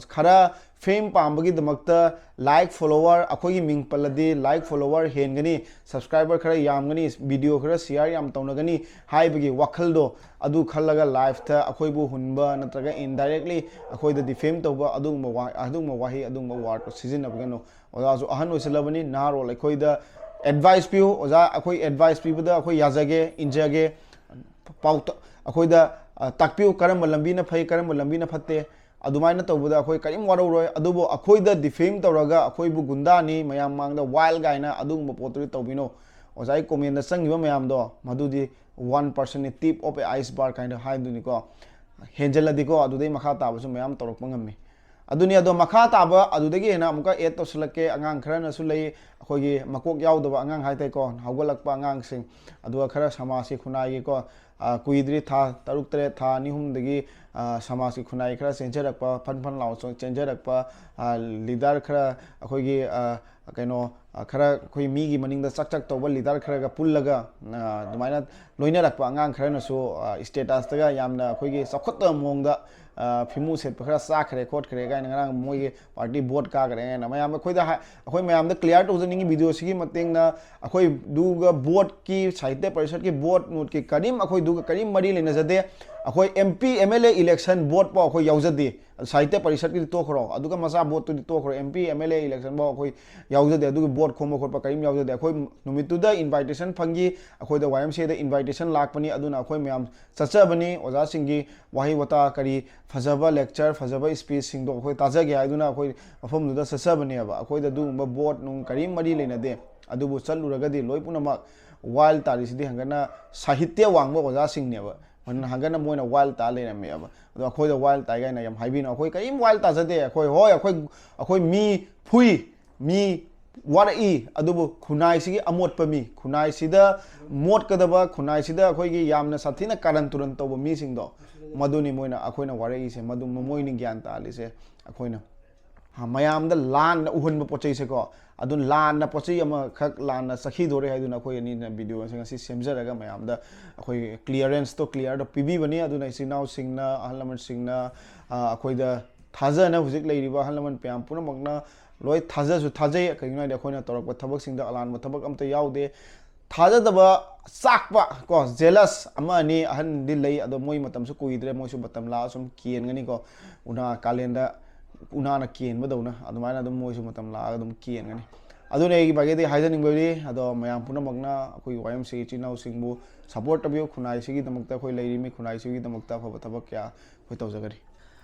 ꯈꯔ ꯐꯦꯝ ꯄꯥꯝꯕꯒꯤꯗꯃꯛꯇ ꯂꯥꯏꯛ, ꯐꯣꯂꯣꯋꯔ, ꯑꯩꯈꯣꯏꯒꯤ ꯃꯤꯡ ꯄꯜꯂꯗꯤ ꯂꯥꯏꯛ, ꯐꯣꯂꯣꯋꯔ ꯍꯦꯟꯒꯅꯤ, ꯁꯕꯁꯀ꯭ꯔꯥꯏꯕꯔ ꯈꯔ ꯌꯥꯝꯒꯅꯤ, ꯚꯤꯗꯤꯑꯣ ꯈꯔ ꯁꯤꯌꯥꯔ ꯌꯥꯝ ꯇꯧꯅꯒꯅꯤ ꯍꯥꯏꯕꯒꯤ ꯋꯥꯈꯜꯗꯣ ꯑꯗꯨ ꯈꯜꯂꯒ ꯂꯥꯏꯐꯇ ꯑꯩꯈꯣꯏꯕꯨ ꯍꯨꯟꯕ ꯅꯠꯇ꯭ꯔꯒ ꯏꯟꯗꯥꯏꯔꯦꯛꯂꯤ ꯑꯩꯈꯣꯏꯗ ꯗꯤꯐꯦꯝ ꯇꯧꯕ ꯑꯗꯨꯒꯨꯝꯕ ꯋꯥ-, ꯑꯗꯨꯒꯨꯝꯕ ꯋꯥꯍꯩ, ꯑꯗꯨꯒꯨꯝꯕ ꯋꯥꯔꯗꯇꯣ ꯁꯤꯖꯤꯟꯅꯕꯤꯒꯅꯨ꯫ ꯑꯣꯖꯥꯁꯨ ꯑꯍꯟ ꯑꯣꯏꯁꯤꯜꯂꯕꯅꯤ, ꯅꯍꯥꯔꯣꯜ ꯑꯩꯈꯣꯏꯗ ꯑꯦꯗꯚꯥꯏꯁ ꯄꯤꯌꯨ꯫ ꯑꯣꯖꯥ, ꯑꯩꯈꯣꯏ ꯑꯦꯗꯚꯥꯏꯁ ꯄꯤꯕꯗ ꯑꯩꯈꯣꯏ ꯌꯥꯖꯒꯦ, ꯏꯟꯖꯒꯦ꯫ ꯄꯥꯎ-, ꯑꯩꯈꯣꯏꯗ, ꯑ, ꯇꯥꯛꯄꯤꯌꯨ, ꯀꯔꯝꯕ ꯂꯝꯕꯤꯅ ꯐꯩ, ꯀꯔꯝꯕ ꯂꯝꯕꯤꯅ ꯐꯠꯇꯦ꯫ ꯑꯗꯨꯃꯥꯏꯅ ꯇꯧꯕꯗ ꯑꯩꯈꯣꯏ ꯀꯔꯤꯝ ꯋꯥꯔꯧꯔꯣꯏ꯫ ꯑꯗꯨꯕꯨ ꯑꯩꯈꯣꯏꯗ defame ꯇꯧꯔꯒ ꯑꯩꯈꯣꯏꯕꯨ ꯒꯨꯟꯗꯥꯅꯤ, ꯃꯌꯥꯝ ꯃꯥꯡꯗ wild ꯀꯥꯏꯅ ꯑꯗꯨꯒꯨꯝꯕ ꯄꯣꯠꯇꯨꯗꯤ ꯇꯧꯕꯤꯅꯣ꯫ ꯑꯣꯖꯥꯒꯤ commentꯇ ꯆꯪꯈꯤꯕ ꯃꯌꯥꯝꯗꯣ ꯃꯗꯨꯗꯤ one percentꯅꯤ, tip of a iceberg ꯀꯥꯏꯅ ꯍꯥꯏꯗꯨꯅꯤꯀꯣ꯫ ꯍꯦꯟꯖꯜꯂꯗꯤꯀꯣ ꯑꯗꯨꯗꯩ ꯃꯈꯥ ꯇꯥꯕꯁꯨ ꯃꯌꯥꯝ ꯇꯧꯔꯛꯄ ꯉꯝꯃꯤ꯫ ꯑꯗꯨꯅꯤ, ꯑꯗꯣ ꯃꯈꯥ ꯇꯥꯕ ꯑꯗꯨꯗꯒꯤ ꯍꯦꯟꯅ ꯑꯃꯨꯛꯀ add ꯇꯧꯁꯤꯜꯂꯛꯀꯦ꯫ ꯑꯉꯥꯡ ꯈꯔꯅꯁꯨ ꯂꯩ, ꯑꯩꯈꯣꯏꯒꯤ ꯃꯀꯣꯛ ꯌꯥꯎꯗꯕ ꯑꯉꯥꯡ ꯍꯥꯏꯇꯥꯔꯦꯀꯣ, ꯍꯧꯒꯠꯂꯛꯄ ꯑꯉꯥꯡꯁꯤꯡ, ꯑꯗꯨꯒ ꯈꯔ ꯁꯃꯥꯖꯀꯤ ꯈꯨꯟꯅꯥꯏꯒꯤꯀꯣ, ꯑ, ꯀꯨꯏꯗ꯭ꯔꯤ, ꯊꯥ ꯇꯔꯨꯛ ꯇꯔꯦꯠ, ꯊꯥ ꯑꯅꯤ ꯑꯍꯨꯝꯗꯒꯤ, ꯑ, ꯁꯃꯥꯖꯀꯤ ꯈꯨꯟꯅꯥꯏ ꯈꯔ ꯆꯦꯟꯖꯔꯛꯄ, ꯐꯟ ꯐꯟ ꯂꯥꯎ ꯆꯦꯟꯖꯔꯛꯄ, ꯑ, leader ꯈꯔ, ꯑꯩꯈꯣꯏꯒꯤ, ꯑ, ꯀꯩꯅꯣ, ꯑ, ꯈꯔ ꯑꯩꯈꯣꯏ ꯃꯤꯒꯤ ꯃꯅꯤꯡꯗ ꯆꯥꯛ ꯆꯥꯛ ꯇꯧꯕ leader ꯈꯔꯒ ꯄꯨꯜꯂꯒ, ꯑ, ꯑꯗꯨꯃꯥꯏꯅ ꯂꯣꯏꯅꯔꯛꯄ ꯑꯉꯥꯡ ꯈꯔꯅꯁꯨ, ꯑ, statusꯇꯒ ꯌꯥꯝꯅ ꯑꯩꯈꯣꯏꯒꯤ ꯆꯥꯎꯈꯠꯇꯕ ꯃꯑꯣꯡꯗ, ꯑ, ꯐꯤꯃꯨ ꯁꯦꯠꯄ ꯈꯔ ꯆꯥꯈ꯭ꯔꯦ ꯈꯣꯠꯈ꯭ꯔꯦ ꯀꯥꯏꯅ, ꯉꯔꯥꯡ ꯃꯣꯏꯒꯤ party vote ꯀꯥꯈ꯭ꯔꯦ ꯀꯥꯏꯅ ꯃꯌꯥꯝ ꯑꯩꯈꯣꯏꯗ ꯍꯥꯏ-, ꯑꯩꯈꯣꯏ ꯃꯌꯥꯝꯗ clear ꯇꯧꯖꯅꯤꯡꯉꯤ videoꯁꯤꯒꯤ ꯃꯇꯦꯡꯅ꯫ ꯑꯩꯈꯣꯏꯗꯨꯒ voteꯀꯤ, ꯁꯥꯍꯤꯇ꯭ꯌ ꯄꯔꯤꯁꯠꯀꯤ vote ꯅꯨꯡꯠꯀꯤ ꯀꯔꯤꯝ ꯑꯩꯈꯣꯏꯗꯨꯒ ꯀꯔꯤꯝ ꯃꯔꯤ ꯂꯩꯅꯖꯗꯦ꯫ ꯑꯩꯈꯣꯏ MP MLA election vote ꯐꯥꯎ ꯑꯩꯈꯣꯏ ꯌꯥꯎꯖꯗꯦ꯫ ꯁꯥꯍꯤꯇ꯭ꯌ ꯄꯔꯤꯁꯠꯀꯤꯗꯤ ꯇꯣꯛꯈ꯭ꯔꯣ, ꯑꯗꯨꯒ ꯃꯆꯥ voteꯇꯨꯗꯤ ꯇꯣꯛꯈ꯭ꯔꯣ, MP MLA election ꯐꯥꯎ ꯑꯩꯈꯣꯏ ꯌꯥꯎꯖꯗꯦ꯫ ꯑꯗꯨꯒꯤ vote ꯈꯣꯝꯕ ꯈꯣꯠꯄ ꯀꯔꯤꯝ ꯌꯥꯎꯖꯗꯦ꯫ ꯑꯩꯈꯣꯏ ꯅꯨꯃꯤꯠꯇꯨꯗ invitation ꯐꯪꯈꯤ, ꯑꯩꯈꯣꯏꯗ YMCAꯗ invitation ꯂꯥꯛꯄꯅꯤ, ꯑꯗꯨꯅ ꯑꯩꯈꯣꯏ ꯃꯌꯥꯝ ꯆꯠꯆꯕꯅꯤ꯫ ꯑꯣꯖꯥꯁꯤꯡꯒꯤ ꯋꯥꯍꯩ ꯋꯥꯇꯥ, ꯀꯔꯤ ꯐꯖꯕ lecture, ꯐꯖꯕ speechꯁꯤꯡꯗꯣ ꯑꯩꯈꯣꯏ ꯇꯥꯖꯒꯦ ꯍꯥꯏꯗꯨꯅ ꯑꯩꯈꯣꯏ ꯃꯐꯝꯗꯨꯗ ꯆꯠꯆꯕꯅꯦꯕ꯫ ꯑꯩꯈꯣꯏꯗ ꯑꯗꯨꯒꯨꯝꯕ vote ꯅꯨꯡ ꯀꯔꯤꯝ ꯃꯔꯤ ꯂꯩꯅꯗꯦ꯫ ꯑꯗꯨꯕꯨ ꯆꯠꯂꯨꯔꯒꯗꯤ ꯂꯣꯏ ꯄꯨꯝꯅꯃꯛ wild ꯇꯥꯔꯤꯁꯤꯗꯤ ꯍꯪꯒꯠꯅ ꯁꯥꯍꯤꯇ꯭ꯌ ꯋꯥꯡꯕ ꯑꯣꯖꯥꯁꯤꯡꯅꯦꯕ꯫ ꯍꯪꯒꯠꯅ ꯃꯣꯏꯅ wild ꯇꯥ ꯂꯩꯔꯝꯃꯦꯕ꯫ ꯑꯗꯣ ꯑꯩꯈꯣꯏꯗ wild ꯇꯥꯏ ꯀꯥꯏꯅ ꯌꯥꯝ ꯍꯥꯏꯕꯤꯅꯨ꯫ ꯑꯩꯈꯣꯏ ꯀꯔꯤꯝ wild ꯇꯥꯖꯗꯦ꯫ ꯑꯩꯈꯣꯏ, ꯍꯣꯏ, ꯑꯩꯈꯣꯏ, ꯑꯩꯈꯣꯏ ꯃꯤ ꯐꯨꯏ, ꯃꯤ ꯋꯥꯔꯛꯏ, ꯑꯗꯨꯕꯨ ꯈꯨꯟꯅꯥꯏꯁꯤꯒꯤ ꯑꯃꯣꯠꯄ ꯃꯤ, ꯈꯨꯟꯅꯥꯏꯁꯤꯗ ꯃꯣꯠꯀꯗꯕ, ꯈꯨꯟꯅꯥꯏꯁꯤꯗ ꯑꯩꯈꯣꯏꯒꯤ ꯌꯥꯝꯅ ꯁꯥꯊꯤꯅ ꯀꯥꯔꯟ ꯇꯨꯔꯟ ꯇꯧꯕ ꯃꯤꯁꯤꯡꯗꯣ, ꯃꯗꯨꯅꯤ ꯃꯣꯏꯅ, ꯑꯩꯈꯣꯏꯅ ꯋꯥꯔꯛꯏꯁꯦ, ꯃꯗꯨ ꯃꯣꯏꯅ ꯒ꯭ꯌꯥꯟ ꯇꯥꯍꯜꯂꯤꯁꯦ꯫ ꯑꯩꯈꯣꯏꯅ, ꯍꯥ, ꯃꯌꯥꯝꯗ ꯂꯥꯟꯅ ꯎꯍꯟꯕ ꯄꯣꯠ ꯆꯩꯁꯦꯀꯣ, ꯑꯗꯨ ꯂꯥꯟꯅ ꯄꯣꯠ ꯆꯩ ꯑꯃꯈꯛ ꯂꯥꯟꯅ ꯆꯠꯈꯤꯗꯣꯔꯦ ꯍꯥꯏꯗꯨꯅ ꯑꯩꯈꯣꯏ ꯑꯅꯤꯅ videoꯁꯦ ꯉꯁꯤ ꯁꯦꯝꯖꯔꯒ ꯃꯌꯥꯝꯗ ꯑꯩꯈꯣꯏ clearanceꯇꯣ clearꯗ ꯄꯤꯕꯤꯕꯅꯤ꯫ ꯑꯗꯨꯅ ꯏꯆꯤꯟ ꯏꯅꯥꯎꯁꯤꯡꯅ, ꯑꯍꯜ ꯂꯃꯟꯁꯤꯡꯅ, ꯑ, ꯑꯩꯈꯣꯏꯗ ꯊꯥꯖꯅ, ꯍꯧꯖꯤꯛ ꯂꯩꯔꯤꯕ ꯑꯍꯜ ꯂꯃꯟ ꯃꯌꯥꯝ ꯄꯨꯝꯅꯃꯛꯅ ꯂꯣꯏ ꯊꯥꯖꯁꯨ ꯊꯥꯖꯩ꯫ ꯀꯩꯒꯤꯅꯣ ꯍꯥꯏꯗꯤ ꯑꯩꯈꯣꯏꯅ ꯇꯧꯔꯛꯄ ꯊꯕꯛꯁꯤꯡꯗ ꯑꯂꯥꯟꯕ ꯊꯕꯛ ꯑꯝꯇ ꯌꯥꯎꯗꯦ꯫ ꯊꯥꯖꯗꯕ, ꯆꯥꯛꯄ ꯀꯣ, jealous ꯑꯃ ꯑꯅꯤ ꯑꯍꯟꯗꯤ ꯂꯩ, ꯑꯗꯣ ꯃꯣꯏ ꯃꯇꯝꯁꯨ ꯀꯨꯏꯗ꯭ꯔꯦ, ꯃꯣꯏꯁꯨ ꯃꯇꯝ ꯂꯥꯛꯑ ꯁꯨꯝ ꯀꯦꯟꯒꯅꯤꯀꯣ, ꯎꯅꯥ ꯀꯥꯂꯦꯟꯗ ꯎꯅꯥꯅ ꯀꯦꯟꯕꯗꯧꯅ ꯑꯗꯨꯃꯥꯏꯅ ꯑꯗꯨꯝ ꯃꯣꯏꯁꯨ ꯃꯇꯝ ꯂꯥꯛꯑꯒ ꯑꯗꯨꯝ ꯀꯦꯟꯒꯅꯤ꯫ ꯑꯗꯨꯅ ꯑꯩꯒꯤ ꯃꯥꯏꯀꯩꯗꯒꯤ ꯍꯥꯏꯖꯅꯤꯡꯕꯗꯤ, ꯑꯗꯣ ꯃꯌꯥꯝ ꯄꯨꯝꯅꯃꯛꯅ ꯑꯩꯈꯣꯏꯒꯤ YMCA ꯏꯆꯤꯟ ꯏꯅꯥꯎꯁꯤꯡꯕꯨ support ꯇꯧꯕꯤꯌꯨ꯫ ꯈꯨꯟꯅꯥꯏꯁꯤꯒꯤꯗꯃꯛꯇ ꯑꯩꯈꯣꯏ ꯂꯩꯔꯤꯃꯤ, ꯈꯨꯟꯅꯥꯏꯁꯤꯒꯤꯗꯃꯛꯇ ꯑꯐꯕ ꯊꯕꯛ ꯀꯌꯥ ꯑꯩꯈꯣꯏ ꯇꯧꯖꯒꯅꯤ꯫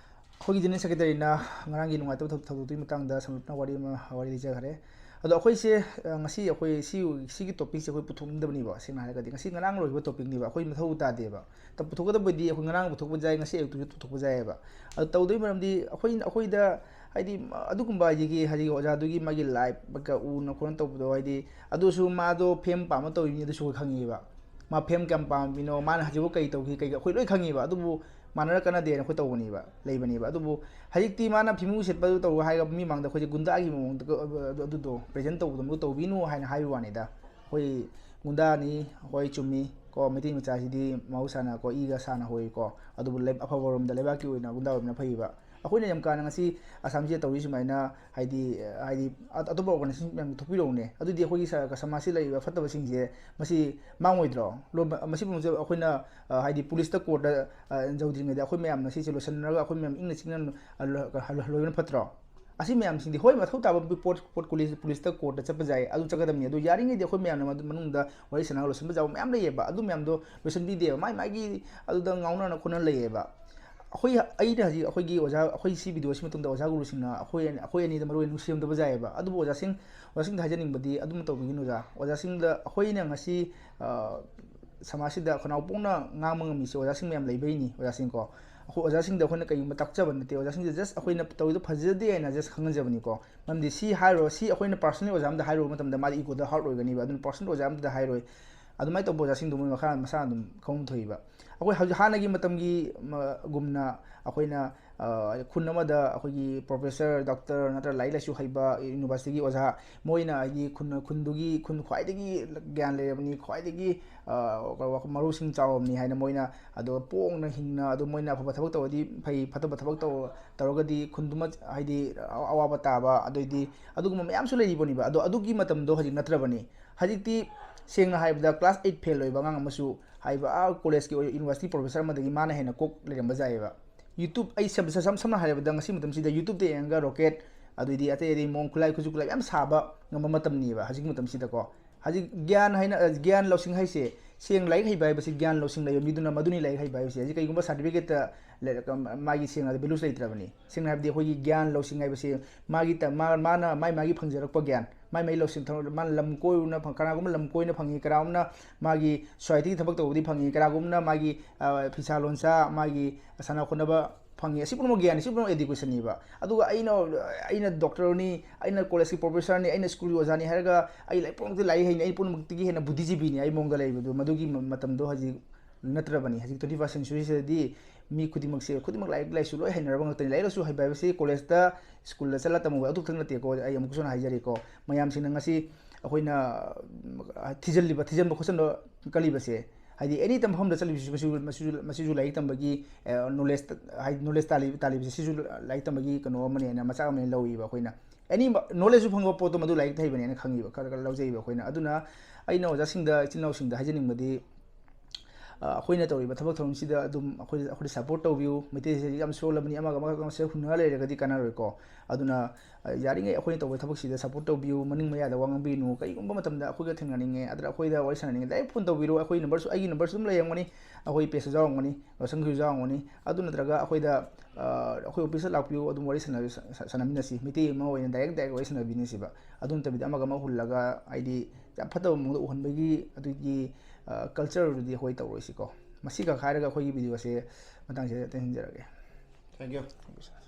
ꯑꯩꯈꯣꯏꯒꯤ General Secretaryꯅ ꯉꯔꯥꯡꯒꯤ ꯅꯨꯡꯉꯥꯏꯇꯕ ꯊꯧ-, ꯊꯧꯗꯣꯛꯇꯨꯒꯤ ꯃꯇꯥꯡꯗ ꯁꯝꯂꯞꯅ ꯋꯥꯔꯤ ꯑꯃ, ꯋꯥꯔꯤ ꯂꯤꯖꯈ꯭ꯔꯦ꯫ ꯑꯗꯣ ꯑꯩꯈꯣꯏꯁꯦ, ꯑ, ꯉꯁꯤ ꯑꯩꯈꯣꯏ ꯁꯤ, ꯁꯤꯒꯤ topicꯁꯦ ꯑꯩꯈꯣꯏ ꯄꯨꯊꯣꯛꯅꯤꯡꯗꯕꯅꯦꯕ, ꯁꯦꯡꯅ ꯍꯥꯏꯔꯒꯗꯤ꯫ ꯉꯁꯤ ꯉꯔꯥꯡ ꯂꯣꯏꯈꯤꯕ topicꯅꯦꯕ, ꯑꯩꯈꯣꯏ ꯃꯊꯧ ꯇꯥꯗꯦꯕ꯫ ꯇ-, ꯄꯨꯊꯣꯛꯀꯗꯕꯗꯤ ꯑꯩꯈꯣꯏ ꯉꯔꯥꯡ ꯄꯨꯊꯣꯛꯄ ꯌꯥꯏ, ꯉꯁꯤ ꯑꯌꯨꯛꯇꯁꯨ ꯄꯨꯊꯣꯛꯄ ꯌꯥꯏꯑꯕ꯫ ꯑꯗꯨ ꯇꯧꯗꯣꯏ ꯃꯔꯝꯗꯤ ꯑꯩꯈꯣꯏ, ꯑꯩꯈꯣꯏꯗ ꯍꯥꯏꯗꯤ, ꯑꯗꯨꯒꯨꯝꯕ ꯍꯥꯏꯗꯤ ꯍꯧꯖꯤꯛꯀꯤ ꯑꯣꯖꯥꯗꯨꯒꯤ ꯃꯥꯒꯤ lifeꯀ ꯎꯅ ꯈꯣꯠꯅ ꯇꯧꯕꯗꯣ, ꯍꯥꯏꯗꯤ, ꯑꯗꯨꯁꯨ ꯃꯥꯗꯣ fame ꯄꯥꯝꯃ ꯇꯧꯔꯤꯅꯤ, ꯑꯗꯨꯁꯨ ꯑꯩꯈꯣꯏ ꯈꯪꯉꯦꯕ꯫ ꯃꯥ fame ꯀꯌꯥꯝ ꯄꯥꯝꯃꯤꯅꯣ, ꯃꯥꯅ ꯍꯧꯖꯤꯛꯐꯥꯎ ꯀꯩ ꯇꯧꯈꯤ, ꯀꯩ, ꯑꯩꯈꯣꯏ ꯂꯣꯏ ꯈꯪꯉꯦꯕ꯫ ꯑꯗꯨꯕꯨ ꯃꯥꯟꯅꯔ ꯀꯥꯟꯅꯗꯦꯅ ꯑꯩꯈꯣꯏ ꯇꯧꯕꯅꯦꯕ, ꯂꯩꯕꯅꯦꯕ꯫ ꯑꯗꯨꯕꯨ ꯍꯧꯖꯤꯛꯇꯤ ꯃꯥꯅ ꯐꯤꯃꯨ ꯁꯦꯠꯄꯗꯨ ꯇꯧꯕ ꯍꯥꯏꯔꯒ ꯃꯤ ꯃꯥꯡꯗ ꯑꯩꯈꯣꯏꯁꯦ ꯒꯨꯟꯗꯥꯒꯤ ꯃꯑꯣꯡꯗ ꯑꯗꯨ-, ꯑꯗꯨꯗꯣ present ꯇꯧꯕꯗꯣ ꯇꯧꯕꯤꯅꯨ ꯍꯥꯏꯅ ꯍꯥꯏꯕ ꯋꯥꯅꯤꯗ꯫ ꯑꯩꯈꯣꯏ ꯒꯨꯟꯗꯥꯅꯤ, ꯍꯣꯏ, ꯆꯨꯝꯃꯤ ꯀꯣ, ꯃꯩꯇꯩ ꯃꯆꯥꯁꯤꯗꯤ ꯃꯍꯧꯁꯥꯅ ꯀꯣ, ꯏꯒ ꯁꯥꯅ ꯍꯣꯏꯀꯣ꯫ ꯑꯗꯨꯕꯨ ꯂꯩ-, ꯑꯐꯕꯔꯣꯝꯗ, ꯂꯩꯕꯥꯛꯀꯤ ꯑꯣꯏꯅ ꯒꯨꯟꯗꯥ ꯑꯣꯏꯕꯅ ꯐꯩꯌꯦꯕ꯫ ꯑꯩꯈꯣꯏꯅ ꯌꯥꯝ ꯀꯥꯟꯅ ꯉꯁꯤ ꯑꯁꯥꯝꯁꯤꯗ ꯇꯧꯔꯤ ꯁꯨꯃꯥꯏꯅ, ꯍꯥꯏꯗꯤ, ꯍꯥꯏꯗꯤ ꯑ-, ꯑꯇꯣꯞꯄ organization ꯃꯌꯥꯝ ꯊꯣꯛꯄꯤꯔꯛꯎꯅꯦ꯫ ꯑꯗꯨꯗꯤ ꯑꯩꯈꯣꯏꯒꯤ ꯁ-, ꯁꯃꯥꯖꯁꯤꯗ ꯂꯩꯔꯤꯕ ꯐꯠꯇꯕꯁꯤꯡꯁꯦ ꯃꯁꯤ ꯃꯥꯡꯉꯣꯏꯗ꯭ꯔꯣ? ꯂꯣ-, ꯃꯁꯤ ꯄꯨꯝꯕꯁꯦ ꯑꯩꯈꯣꯏꯅ, ꯑ, ꯍꯥꯏꯗꯤ ꯄꯨꯂꯤꯁꯇ, ꯀꯣꯔꯠꯇ, ꯑ, ꯌꯧꯗ꯭ꯔꯤꯉꯩꯗ ꯑꯩꯈꯣꯏ ꯃꯌꯥꯝꯅ ꯁꯤꯁꯦ ꯂꯣꯏꯁꯤꯟꯅꯔꯒ ꯑꯩꯈꯣꯏ ꯃꯌꯥꯝ ꯏꯪꯅ ꯆꯤꯛꯅ, ꯑ, ꯂꯣ-, ꯂꯣꯏꯕꯅ ꯐꯠꯇ꯭ꯔꯣ? ꯑꯁꯤ ꯃꯌꯥꯝꯁꯤꯡꯗꯤ, ꯍꯣꯏ, ꯃꯊꯧ ꯇꯥꯕ ꯄꯣꯠ, ꯄꯣꯠ ꯄꯨꯂꯤꯁ, ꯄꯨꯂꯤꯁꯇ, ꯀꯣꯔꯠꯇ ꯆꯠꯄ ꯌꯥꯏ, ꯑꯗꯨ ꯆꯠꯀꯗꯕꯅꯤ꯫ ꯑꯗꯨ ꯌꯥꯔꯤꯉꯩꯗꯤ ꯑꯩꯈꯣꯏ ꯃꯌꯥꯝꯅ ꯃꯗꯨ ꯃꯅꯨꯡꯗ ꯋꯥꯔꯤ ꯁꯥꯟꯅꯔꯒ ꯂꯣꯏꯁꯤꯟꯕ ꯌꯥꯕ ꯃꯌꯥꯝ ꯂꯩꯌꯦꯕ꯫ ꯑꯗꯨ ꯃꯌꯥꯝꯗꯣ ꯂꯣꯏꯁꯤꯟꯕꯤꯗꯦꯕ, ꯃꯥꯏ ꯃꯥꯏꯒꯤ ꯑꯗꯨꯗ ꯉꯥꯎꯅꯅ ꯈꯣꯠꯅ ꯂꯩꯌꯦꯕ꯫ ꯑꯩꯈꯣꯏ, ꯑꯩꯅ ꯍꯧꯖꯤꯛ ꯑꯩꯈꯣꯏꯒꯤ ꯑꯣꯖꯥ, ꯑꯩꯈꯣꯏ ꯁꯤ video ꯁꯤ ꯃꯇꯨꯡꯗ ꯑꯣꯖꯥ ꯒꯨꯔꯨꯁꯤꯡꯅ ꯑꯩꯈꯣꯏ, ꯑꯩꯈꯣꯏ ꯑꯅꯤꯗ ꯃꯔꯨ ꯑꯣꯏꯅ ꯅꯨꯡꯁꯤꯔꯝꯗꯕ ꯌꯥꯏꯑꯕ꯫ ꯑꯗꯨꯕꯨ ꯑꯣꯖꯥꯁꯤꯡ, ꯑꯣꯖꯥꯁꯤꯡꯗ ꯍꯥꯏꯖꯅꯤꯡꯕꯗꯤ ꯑꯗꯨꯝ ꯇꯧꯕꯤꯒꯅꯨ ꯑꯣꯖꯥ꯫ ꯑꯣꯖꯥꯁꯤꯡꯗ ꯑꯩꯈꯣꯏꯅ ꯉꯁꯤ, ꯑ, ꯁꯃꯥꯖꯁꯤꯗ ꯈꯅꯥꯎ ꯄꯣꯛꯅ ꯉꯥꯡꯕ ꯉꯝꯃꯤꯁꯦ ꯑꯣꯖꯥꯁꯤꯡ ꯃꯌꯥꯝ ꯂꯩꯕꯩꯅꯤ, ꯑꯣꯖꯥꯁꯤꯡꯀꯣ꯫ ꯑꯩꯈꯣꯏ ꯑꯣꯖꯥꯁꯤꯡꯗ ꯑꯩꯈꯣꯏꯅ ꯀꯩꯒꯨꯝꯕ ꯇꯥꯛꯆꯕ ꯅꯠꯇꯦ, ꯑꯣꯖꯥꯁꯤꯡꯁꯦ just ꯑꯩꯈꯣꯏꯅ ꯇꯧꯔꯤꯗꯣ ꯐꯖꯗꯦ ꯍꯥꯏꯅ just ꯈꯪꯍꯟꯖꯕꯅꯤꯀꯣ꯫ ꯃꯔꯝꯗꯤ ꯁꯤ ꯍꯥꯏꯔꯣ, ꯁꯤ ꯑꯩꯈꯣꯏꯅ personally ꯑꯣꯖꯥ ꯑꯃꯗ ꯍꯥꯏꯔꯨꯕ ꯃꯇꯝꯗ ꯃꯥꯗꯤ egoꯗ hurt ꯑꯣꯏꯒꯅꯤꯕ꯫ ꯑꯗꯨꯅ personally ꯑꯣꯖꯥ ꯑꯃꯗ ꯍꯥꯏꯔꯣꯏ꯫ ꯑꯗꯨꯃꯥꯏꯅ ꯇꯧꯕ ꯑꯣꯖꯥꯁꯤꯡꯗꯣ ꯃꯣꯏ ꯃꯈꯥ ꯃꯁꯥ ꯑꯗꯨꯝ ꯈꯪꯐꯝ ꯊꯣꯛꯏꯕ꯫ ꯑꯩꯈꯣꯏ ꯍꯧꯖꯤꯛ ꯍꯥꯟꯅꯒꯤ ꯃꯇꯝꯒꯤ ꯃ-, ꯒꯨꯝꯅ ꯑꯩꯈꯣꯏꯅ, ꯑ, ꯈꯨꯟ ꯑꯃꯗ ꯑꯩꯈꯣꯏꯒꯤ professor, doctor ꯅꯠꯇ꯭ꯔ ꯂꯥꯏꯔꯤꯛ ꯂꯥꯏꯁꯨ ꯍꯩꯕ universityꯒꯤ ꯑꯣꯖꯥ, ꯃꯣꯏꯅ ꯍꯥꯏꯗꯤ ꯈꯨꯟ, ꯈꯨꯟꯗꯨꯒꯤ, ꯈꯨꯟ ꯈ꯭ꯋꯥꯏꯗꯒꯤ ꯒ꯭ꯌꯥꯟ ꯂꯩꯔꯕꯅꯤ, ꯈ꯭ꯋꯥꯏꯗꯒꯤ, ꯑ, ꯋꯥꯈꯜ ꯃꯔꯧꯁꯤꯡ ꯆꯥꯎꯔꯕꯅꯤ ꯍꯥꯏꯅ ꯃꯣꯏꯅ ꯑꯗꯣ ꯄꯣꯡꯅ ꯍꯤꯡꯅ ꯑꯗꯨ ꯃꯣꯏꯅ ꯑꯐꯕ ꯊꯕꯛ ꯇꯧꯔꯗꯤ ꯐꯩ, ꯐꯠꯇꯕ ꯊꯕꯛ ꯇꯧ-, ꯇꯧꯔꯒꯗꯤ ꯈꯨꯟꯗꯨꯃ ꯍꯥꯏꯗꯤ ꯑꯋꯥꯕ ꯇꯥꯕ, ꯑꯗꯩꯗꯤ ꯑꯗꯨꯒꯨꯝꯕ ꯃꯌꯥꯝꯁꯨ ꯂꯩꯔꯤꯕꯅꯦꯕ꯫ ꯑꯗꯣ ꯑꯗꯨꯒꯤ ꯃꯇꯝꯗꯣ ꯍꯧꯖꯤꯛ ꯅꯠꯇ꯭ꯔꯕꯅꯤ꯫ ꯍꯧꯖꯤꯛꯇꯤ ꯁꯦꯡꯅ ꯍꯥꯏꯔꯕꯗ class eight fail ꯑꯣꯏꯕ ꯑꯉꯥꯡ ꯑꯃꯁꯨ ꯍꯥꯏꯕ ꯑꯥ collegeꯀꯤ ꯑꯣꯏ-, university professor ꯑꯃꯗꯒꯤ ꯃꯥꯅ ꯍꯦꯟꯅ ꯀꯣꯛ ꯂꯩꯔꯝꯕ ꯌꯥꯏꯑꯕ꯫ YouTube, ꯑꯩ ꯁꯝ-, ꯁꯝ-, ꯁꯝꯅ ꯍꯥꯏꯔꯕꯗ ꯉꯁꯤ ꯃꯇꯝꯁꯤꯗ YouTubeꯇ ꯌꯦꯡꯉꯒ rocket, ꯑꯗꯩꯗꯤ ꯑꯇꯩ ꯑꯇꯩ ꯃꯑꯣꯡ ꯈꯨꯠꯂꯥꯏ ꯈꯨꯠꯁꯨ ꯈꯨꯠꯂꯥꯏ ꯃꯌꯥꯝ ꯁꯥꯕ ꯉꯝꯕ ꯃꯇꯝꯅꯦꯕ ꯍꯧꯖꯤꯛꯀꯤ ꯃꯇꯝꯁꯤꯗꯀꯣ꯫ ꯍꯧꯖꯤꯛ ꯒ꯭ꯌꯥꯟ ꯍꯥꯏꯅ, ꯑ, ꯒ꯭ꯌꯥꯟ ꯂꯧꯁꯤꯡ ꯍꯥꯏꯁꯦ ꯁꯦꯡꯅ ꯂꯥꯏꯔꯤꯛ ꯍꯩꯕ ꯍꯥꯏꯕꯁꯤ ꯒ꯭ꯌꯥꯟ ꯂꯧꯁꯤꯡ ꯂꯩꯕ ꯃꯤꯗꯨꯅ, ꯃꯗꯨꯅꯤ ꯂꯥꯏꯔꯤꯛ ꯍꯩꯕ ꯍꯥꯏꯕꯁꯤ꯫ ꯍꯧꯖꯤꯛ ꯀꯩꯒꯨꯝꯕ ꯁꯥꯔꯇꯤꯐꯤꯀꯦꯠꯇ ꯂꯩꯔꯒ ꯃꯥꯒꯤ ꯁꯦꯡꯅ ꯍꯥꯏꯔꯕꯗ ꯚꯦꯂꯨꯁ ꯂꯩꯇ꯭ꯔꯕꯅꯤ꯫ ꯁꯦꯡꯅ ꯍꯥꯏꯔꯕꯗꯤ ꯑꯩꯈꯣꯏꯒꯤ ꯒ꯭ꯌꯥꯟ ꯂꯧꯁꯤꯡ ꯍꯥꯏꯕꯁꯤ ꯃꯥꯒꯤ ꯇ-, ꯃꯥ-, ꯃꯥꯅ ꯃꯥꯏ ꯃꯥꯒꯤ ꯐꯪꯖꯔꯛꯄ ꯒ꯭ꯌꯥꯟ, ꯃꯥꯏ ꯃꯥꯏ ꯂꯧꯁꯤꯡ ꯊ-, ꯃꯥꯅ ꯂꯝ ꯀꯣꯏꯔꯨꯅ ꯐꯪ-, ꯀꯅꯥꯒꯨꯝꯕ ꯂꯝ ꯀꯣꯏꯅ ꯐꯪꯉꯤ, ꯀꯅꯥꯒꯨꯝꯕꯅ ꯃꯥꯒꯤ ꯁꯣꯁꯥꯏꯇꯤꯒꯤ ꯊꯕꯛ ꯇꯧꯕꯗꯤ ꯐꯪꯉꯤ, ꯀꯅꯥꯒꯨꯝꯕꯅ ꯃꯥꯒꯤ, ꯑ, ꯐꯤꯁꯥ ꯂꯣꯟꯁꯥ, ꯃꯥꯒꯤ ꯁꯥꯟꯅ ꯈꯣꯠꯅꯕ ꯐꯪꯉꯤ꯫ ꯑꯁꯤ ꯄꯨꯝꯅꯃꯛ ꯒ꯭ꯌꯥꯟꯅꯤ, ꯑꯁꯤ ꯄꯨꯝꯅꯃꯛ ꯑꯦꯗꯨꯀꯦꯁꯟꯅꯤꯕ꯫ ꯑꯗꯨꯒ ꯑꯩꯅ, ꯑꯩꯅ ꯗꯣꯛꯇꯔꯅꯤ, ꯑꯩꯅ ꯀꯣꯂꯦꯖꯀꯤ ꯄ꯭ꯔꯣꯐꯦꯁꯔꯅꯤ, ꯑꯩꯅ ꯁ꯭ꯀꯨꯜꯒꯤ ꯑꯣꯖꯥꯅꯤ ꯍꯥꯏꯔꯒ ꯑꯩ ꯂꯥꯏꯔꯤꯛ ꯄꯨꯝꯅꯃꯛꯇꯤ ꯂꯥꯏꯔꯤꯛ ꯍꯩꯅꯤ, ꯑꯩ ꯄꯨꯝꯅꯃꯛꯇꯒꯤ ꯍꯦꯟꯅ ꯕꯨꯗꯤꯖꯤꯕꯤꯅꯤ, ꯑꯩ ꯃꯑꯣꯡꯗ ꯂꯩꯕꯗꯣ, ꯃꯗꯨꯒꯤ ꯃ-, ꯃꯇꯝꯗꯣ ꯍꯧꯖꯤꯛ ꯅꯠꯇ꯭ꯔꯕꯅꯤ꯫ ꯍꯧꯖꯤꯛ twenty first centuryꯁꯤꯗꯗꯤ ꯃꯤ ꯈꯨꯗꯤꯡꯃꯛꯁꯦ, ꯈꯨꯗꯤꯡꯃꯛ ꯂꯥꯏꯔꯤꯛ ꯂꯥꯏꯁꯨ ꯂꯣꯏ ꯍꯩꯅꯔꯕ ꯉꯥꯛꯇꯅꯤ꯫ ꯂꯥꯏꯔꯤꯛ ꯂꯥꯏꯁꯨ ꯍꯩꯕ ꯍꯥꯏꯕꯁꯤ ꯀꯣꯂꯦꯖꯇ, ꯁ꯭ꯀꯨꯜꯗ ꯆꯠꯂ ꯇꯝꯃꯨꯕ ꯑꯗꯨ ꯈꯛꯇꯪ ꯅꯠꯇꯦꯀꯣ꯫ ꯑꯩ ꯑꯃꯨꯛꯀꯁꯨ ꯍꯟꯅ ꯍꯥꯏꯖꯔꯤꯀꯣ, ꯃꯌꯥꯝꯁꯤꯡꯅ ꯉꯁꯤ ꯑꯩꯈꯣꯏꯅ, ꯑ, ꯊꯤꯖꯤꯜꯂꯤꯕ, ꯊꯤꯖꯤꯟꯕ ꯈꯣꯠꯆꯤꯟꯕ ꯀꯜꯂꯤꯕꯁꯦ, ꯍꯥꯏꯗꯤ ꯑꯦꯅꯤ ꯇꯝꯐꯝꯗ ꯆꯠꯂꯤꯕꯁꯤꯁꯨ ꯃꯁꯤꯁꯨ, ꯃꯁꯤꯁꯨ, ꯃꯁꯤꯁꯨ ꯂꯥꯏꯔꯤꯛ ꯇꯝꯕꯒꯤ, ꯑ, ꯅꯣꯂꯦꯖ, ꯍꯥꯏꯗꯤ ꯅꯣꯂꯦꯖ ꯇꯥꯜꯂꯤ-, ꯇꯥꯜꯂꯤꯕꯁꯦ ꯁꯤꯁꯨ ꯂꯥꯏꯔꯤꯛ ꯇꯝꯕꯒꯤ ꯀꯩꯅꯣ ꯑꯃꯅꯦꯅ, ꯃꯆꯥꯛ ꯑꯃꯅꯦꯅ ꯂꯧꯏꯕ ꯑꯩꯈꯣꯏꯅ꯫ ꯑꯦꯅꯤ ꯅꯣꯂꯦꯖꯁꯨ ꯐꯪꯕ ꯄꯣꯠꯇꯣ ꯃꯗꯨ ꯂꯥꯏꯔꯤꯛꯇ ꯍꯩꯕꯅꯦꯅ ꯈꯪꯉꯤꯕ, ꯈꯔ ꯈꯔ ꯂꯧꯖꯩꯕ ꯑꯩꯈꯣꯏꯅ꯫ ꯑꯗꯨꯅ ꯑꯩꯅ ꯑꯣꯖꯥꯁꯤꯡꯗ, ꯏꯆꯤꯟ ꯏꯅꯥꯎꯁꯤꯡꯗ ꯍꯥꯏꯖꯅꯤꯡꯕꯗꯤ, ꯑ, ꯑꯩꯈꯣꯏꯅ ꯇꯧꯔꯤꯕ ꯊꯕꯛ ꯊꯧꯔꯝꯁꯤꯗ ꯑꯗꯨꯝ ꯑꯩꯈꯣꯏ, ꯑꯩꯈꯣꯏꯗ ꯁꯞꯄꯣꯔꯠ ꯇꯧꯕꯤꯌꯨ꯫ ꯃꯩꯇꯩꯁꯦ ꯌꯥꯝ ꯁꯣꯜꯂꯕꯅꯤ, ꯑꯃꯒ ꯑꯃꯒ ꯑꯃꯁꯦ ꯍꯨꯟꯅꯔ ꯂꯩꯔꯒꯗꯤ ꯀꯥꯟꯅꯔꯣꯏꯀꯣ꯫ ꯑꯗꯨꯅ, ꯑ, ꯌꯥꯔꯤꯉꯩ ꯑꯩꯈꯣꯏꯅ ꯇꯧꯕ ꯊꯕꯛꯁꯤꯗ ꯁꯞꯄꯣꯔꯠ ꯇꯧꯕꯤꯌꯨ, ꯃꯅꯤꯡ ꯃꯌꯥꯗ ꯋꯥ ꯉꯥꯡꯕꯤꯒꯅꯨ꯫ ꯀꯔꯤꯒꯨꯝꯕ ꯃꯇꯝꯗ ꯑꯩꯈꯣꯏꯒ ꯊꯦꯡꯅꯅꯤꯡꯉꯦ, ꯑꯗꯨꯗ ꯑꯩꯈꯣꯏꯗ ꯋꯥꯔꯤ ꯁꯥꯟꯅꯅꯤꯡꯉꯦ, ꯗꯥꯏꯔꯦꯛ ꯐꯣꯟ ꯇꯧꯕꯤꯔꯣ꯫ ꯑꯩꯈꯣꯏ ꯅꯝꯕꯔꯁꯨ, ꯑꯩꯒꯤ ꯅꯝꯕꯔꯁꯨ ꯑꯗꯨꯝ ꯂꯩꯔꯝꯒꯅꯤ, ꯑꯩꯈꯣꯏ ꯄꯦꯖꯇꯁꯨ ꯌꯥꯎꯔꯝꯒꯅꯤ, ꯔꯣꯁꯟꯒꯤꯁꯨ ꯌꯥꯎꯔꯝꯒꯅꯤ꯫ ꯑꯗꯨ ꯅꯠꯇ꯭ꯔꯒ ꯑꯩꯈꯣꯏꯗ, ꯑ, ꯑꯩꯈꯣꯏ ꯑꯣꯐꯤꯁꯇ ꯂꯥꯛꯄꯤꯌꯨ, ꯑꯗꯨꯝ ꯋꯥꯔꯤ ꯁꯥꯟꯅ-, ꯁꯥ-, ꯁꯥꯟꯅꯃꯤꯟꯅꯁꯤ꯫ ꯃꯩꯇꯩ ꯑꯃ ꯑꯣꯏꯅ ꯗꯥꯏꯔꯦꯛ ꯗꯥꯏꯔꯦꯛ ꯋꯥꯔꯤ ꯁꯥꯟꯅꯕꯤꯅꯁꯤꯕ꯫ ꯑꯗꯨ ꯅꯠꯇꯕꯤꯗ ꯑꯃꯒ ꯑꯃ ꯍꯨꯜꯂꯒ, ꯍꯥꯏꯗꯤ, ꯌꯥꯝ ꯐꯠꯇꯕ ꯃꯑꯣꯡꯗ ꯎꯍꯟꯕꯒꯤ ꯑꯗꯨꯒꯤ, ꯑ, ꯀꯜꯆꯔꯗꯨꯗꯤ ꯑꯩꯈꯣꯏ ꯇꯧꯔꯣꯏꯁꯤꯀꯣ꯫ ꯃꯁꯤꯈꯛ ꯍꯥꯏꯔꯒ ꯑꯩꯈꯣꯏꯒꯤ ꯚꯤꯗꯤꯑꯣꯁꯦ ꯃꯇꯥꯡꯁꯤꯗ ꯇꯦꯟꯁꯤꯟꯖꯔꯒꯦ꯫ Thank you. Thank you, sir.